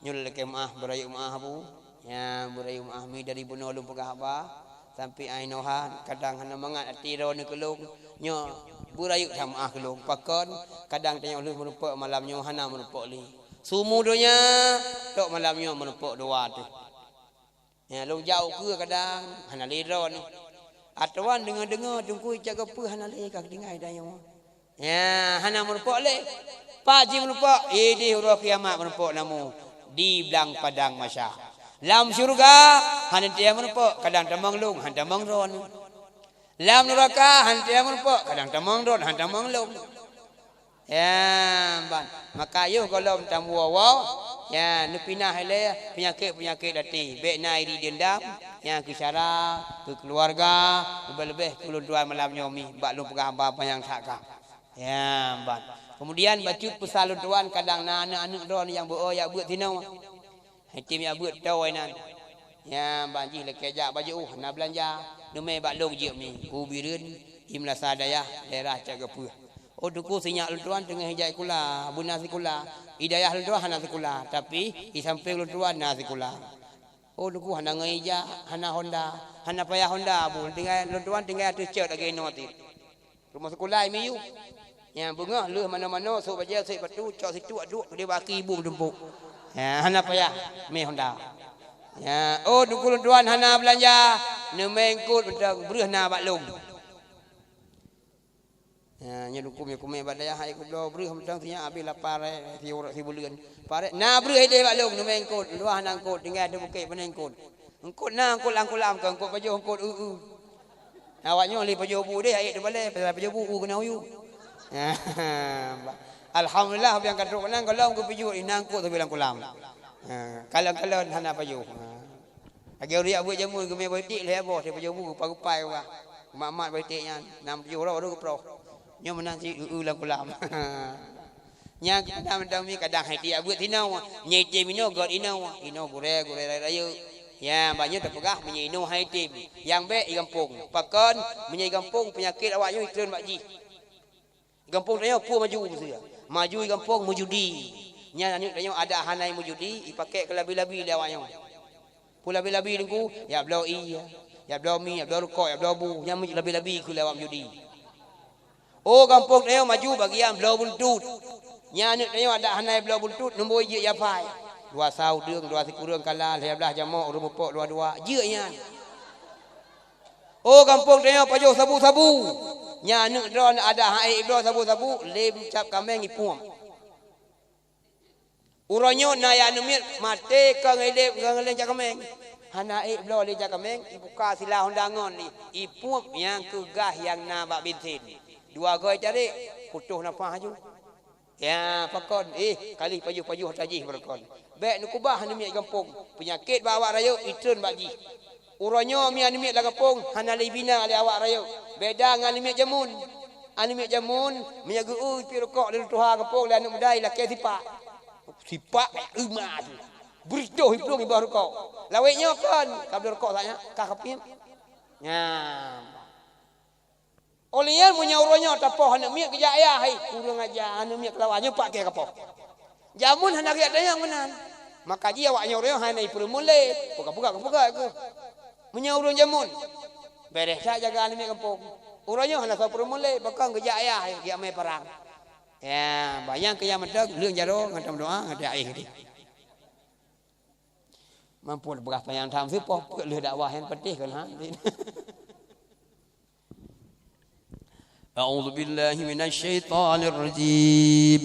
nyoe lakée meuáh, beurayeuk meuáh bu. Nyang beurayeuk meuáh mi dari bunoe lôn peugah haba, sampoe ai noe ha, kadang hana mangat até droeneuh keu lôn. Nyoe beurayeuk that meuáh keu lôn. Pakon, kadang tanyoe lheueh meurumpok malam nyoe hana meurumpok lé. Sumu donya, tok malam nyoe meurumpok dua teuh. Ya, lôn jak ukeue kadang hana lé droeneuh. Atoan deungoe-deungoe teungku cak geupeue hana lé ka tinggai tanyoe. Ya, hana meurumpok lé. Pat jih meurumpok, ideh uroe kiamat meurumpok namu di blang padang mahsyar. Lam syeuruga hana teuh meurumpok, kadang tamong lôn, hana tamong droeneuh. Lam nuraka hana teuh meurumpok, kadang tamong droeneuh, hana tamong lôn. Ya, ban. Maka yoh gohlom tamuwoe-woe, ya, neupinah ilée peunyakét-peunyakét até. Bék na iri deundam, ya, keu syara, keu keuluwarga, leubeh-leubeh keu lôn tuan malam nyoe mi, bak lôn peugah haba panyang that ka. Ya, ban. Keumudian bacut peusan lôn tuan kadang na aneuëk-aneuëk droeneuh nyang beu-o jak beuet sinoe. Hai tem jak beuet toe nan. Nyang ban jih lakée jak bajeuôh na beulanja, neumé bak lôn jeuet mi. U Bireuen, i meunasah dayah, daerah cak geupeue. Oh teungku, sinyak lôn tuan teungoh ijak sikula, beuna sikula. I dayah lôn tuan hana sikula, tapi i sampéng lôn tuan na sikula. Oh teungku, hana ngon ijak, hana honda, hana payah honda bu, tinggai lôn tuan tinggai ateueh cot lagée inoe ti. Rumoh sikula i miyueb. Nyang beungoh lheueh manoe-manoe, sôk bajée, sôk batu, cok situek duek, keudeh bak aki ibu meutumpôk. Ya, hana payah mé honda. Ya, oh teungku lôn tuan hana beulanja, neumé eungkôt mantong breueh na bak lôn. Ya, nyoe teungku mé kumé bak dayah hai kubloe breueh mantong siat habéh lapar, eh, siuroe sibuleuen. Parek na breueh ideh bak lôn, neumé eungkôt, lôn tuan hana eungkôt, tinggai di bukét pane eungkôt. Eungkôt na, eungkôt lam kulam, keu eungkôt pajoh, eungkôt eu-eu. Awak nyoe lé pajoh bu deh, ayek teubalée, pasal pajoh bu, u keunan u yue. Alhamdulillah, nyang ka trok keunan, gohlom geupijuet, inan eungkôt sabe lam kulam. Ha, kalon-kalon hana pajoh. Ha. Lagée ureuëng jak beuet jameun, geumé boh iték lhée boh, teuh pajoh bu, geupa-geupai wah. Mat-mat boh iték nyan, nam tujoh uroe baru geuproh. Nyoe meunan cit eu-eu lam kulam. Nyang kadang-kadang mi kadang hai tiek beuet sinoe, nyang item inoe göt inoe, inoe gurée, gurée rayeuk-rayeuk. Ya, bah nyoe tapeugah meunyoe inoe hai item, nyang bék i gampông. Pakon, meunyoe i gampông peunyakét awak nyoe itreun bak jih. I gampông tanyoe peue maju meuseuya. Maju i gampông meujudi. Nyan aneuëk tanyoe adak hana meujudi, ipakék keu labi-labi lé awak nyoe. Peue labi-labi teungku, jak bloe ie, jak bloe mi, jak bloe rukok, jak bloe bu, nyan labi-labi keu lé awak meujudi. Oh gampông tanyoe maju bagian bloe buntut. Nyan aneuëk tanyoe adak hana bloe buntut, numboi jeuet japai. Dua sa udeueng, dua sikureueng kala, lhée blaih jamok, ureuëng mupok dua-dua, jeuet nyan. Oh gampông tanyoe pajoh sabu-sabu. Nyan aneuëk droeneuh adak han ék bloe sabu-sabu, lé meucab kaméng ipuem. Uroe nyoe na nyang aneuk miet maté kon idéb ngon lé cakaméng. Hana ék bloe lé cakaméng, ibuka sila honda ngon lé, ipueb nyang keu gah nyang na bak bensin. Dua goe tarék, putôh nafah laju. Ya, pakon, eh, ka lheueh pajoh-pajoh tajih beureugon. Bék neukubah aneuk miet gampông, peunyakét bak awak rayeuk itreun bak jih. Uroe nyoe mi aneuk miet lam gampông hana lé bina lé awak rayeuk. Beda ngon aneuk miet jameun. Aneuk miet jameun, meunyoe geu-eu pih rukok lé tuha gampông lé aneuk muda ilakée sipak. Sipak kaya euma tu. Beuritoh iplueng iboh rukok. Lawét nyoe kon, ka bloe rukok saja, ka kapiep. Nyan. Óh lheueh nyan meunyoe uroe nyoe tapoh aneuk miet geujak ayah, hai, kureueng aja aneuk miet keulawa nyoe pat kée kapoh. Jameun hana geujak tanyong meunan. Maka jih awak nyoe uroe nyoe hana ipeureumeun lé, peugah-peugah, peugah-peugah keuh. Meunyoe ureueng jameun, béréh that jaga aneuk miet gampông. Uroe nyoe hana soe peureumeun lé, pakon geujak ayah, hai, geujak mé parang. Ya, bayang keu nyang mantong, leueng jaroe ngon tameudoa ngon ayah tadi. Mampu peugah panyang tham seupoh, peuet lheueh dakwah nyan peuteh kon ha. أعوذ بالله من الشيطان الرجيم.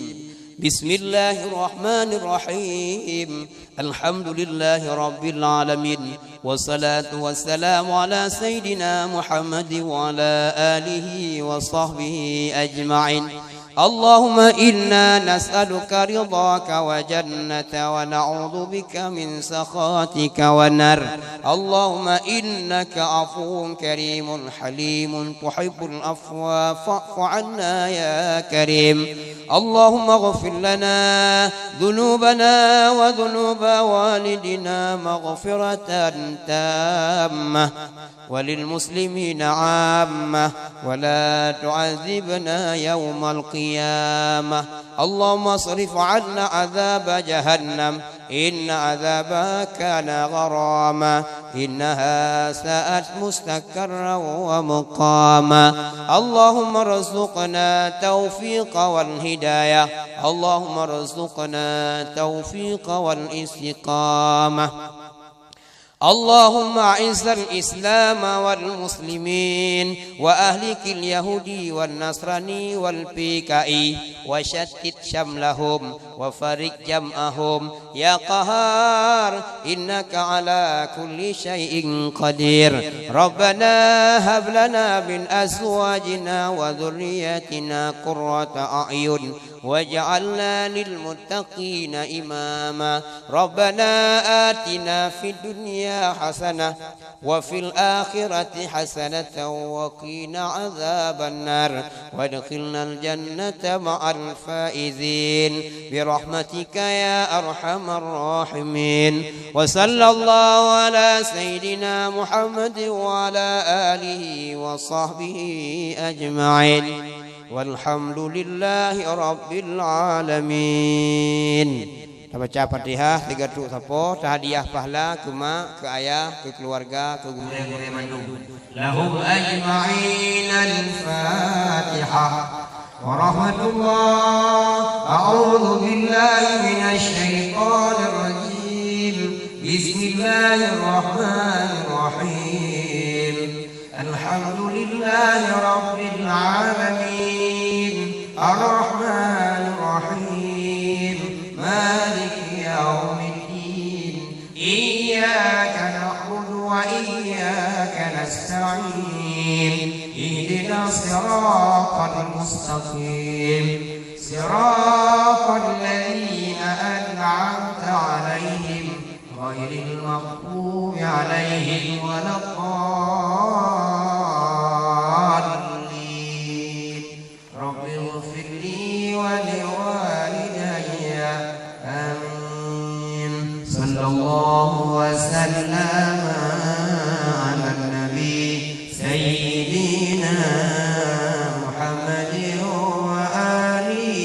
بسم الله الرحمن الرحيم. الحمد لله رب العالمين. والصلاة والسلام على سيدنا محمد وعلى آله وصحبه أجمعين. اللهم إنا نسألك رضاك وجنة ونعوذ بك من سخطك والنار. اللهم إنك عفو كريم حليم تحب العفو فاعف عنا يا كريم. اللهم اغفر لنا ذنوبنا وذنوب والدنا مغفرة تامة وللمسلمين عامة ولا تعذبنا يوم القيامة. اللهم اصرف عنا عذاب جهنم إن عذابها كان غراما إنها ساءت مستقرا ومقاما. اللهم ارزقنا التوفيق والهداية. اللهم ارزقنا التوفيق والاستقامة. اللهم أعز الإسلام والمسلمين وأهلك اليهودي والنصراني والبيكائي وشتت شملهم وفرق جمعهم يا قهار إنك على كل شيء قدير. ربنا هب لنا من أزواجنا وذرياتنا قرة أعين واجعلنا للمتقين إماما. ربنا آتنا في الدنيا حسنة وفي الآخرة حسنة وقنا عذاب النار وادخلنا الجنة مع الفائزين برحمتك يا أرحم الراحمين. وصلى الله على سيدنا محمد وعلى آله وصحبه أجمعين. والحمد لله رب العالمين. Tabaca Fatihah, tiga truk sapo, tahadiah pahala keu mak, keu ayah, keu keluarga, keu gurée-gurée mandum. لهم أجمعين. الفاتحة. ورحمة الله. أعوذ بالله من الشيطان الرجيم. بسم الله الرحمن الرحيم. الحمد لله رب العالمين. الرحمن الرحيم. مالك يوم الدين. إياك نعبد وإياك نستعين. اهدنا الصراط المستقيم. صراط الذين أنعمت عليهم غير المغضوب عليهم ولا الضالين. رب اغفر لي ولوالدي. آمين. صلى الله وسلم على النبي سيدنا محمد وآله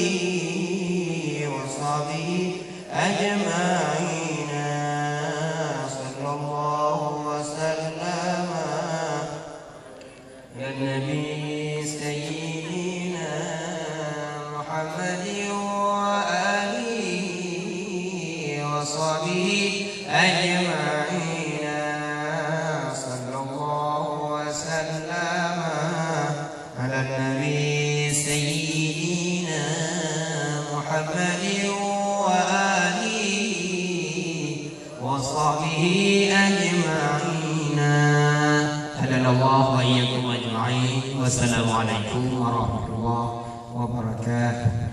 وصحبه أجمعين. صلى الله وسلم على النبي سيدنا محمد وآله وصحبه أجمعين. صلى الله وسلم على النبي سيدنا محمد وآله وصحبه أجمعين. هدانا الله وإياكم أجمعين. والسلام عليكم ورحمة الله وبركاته.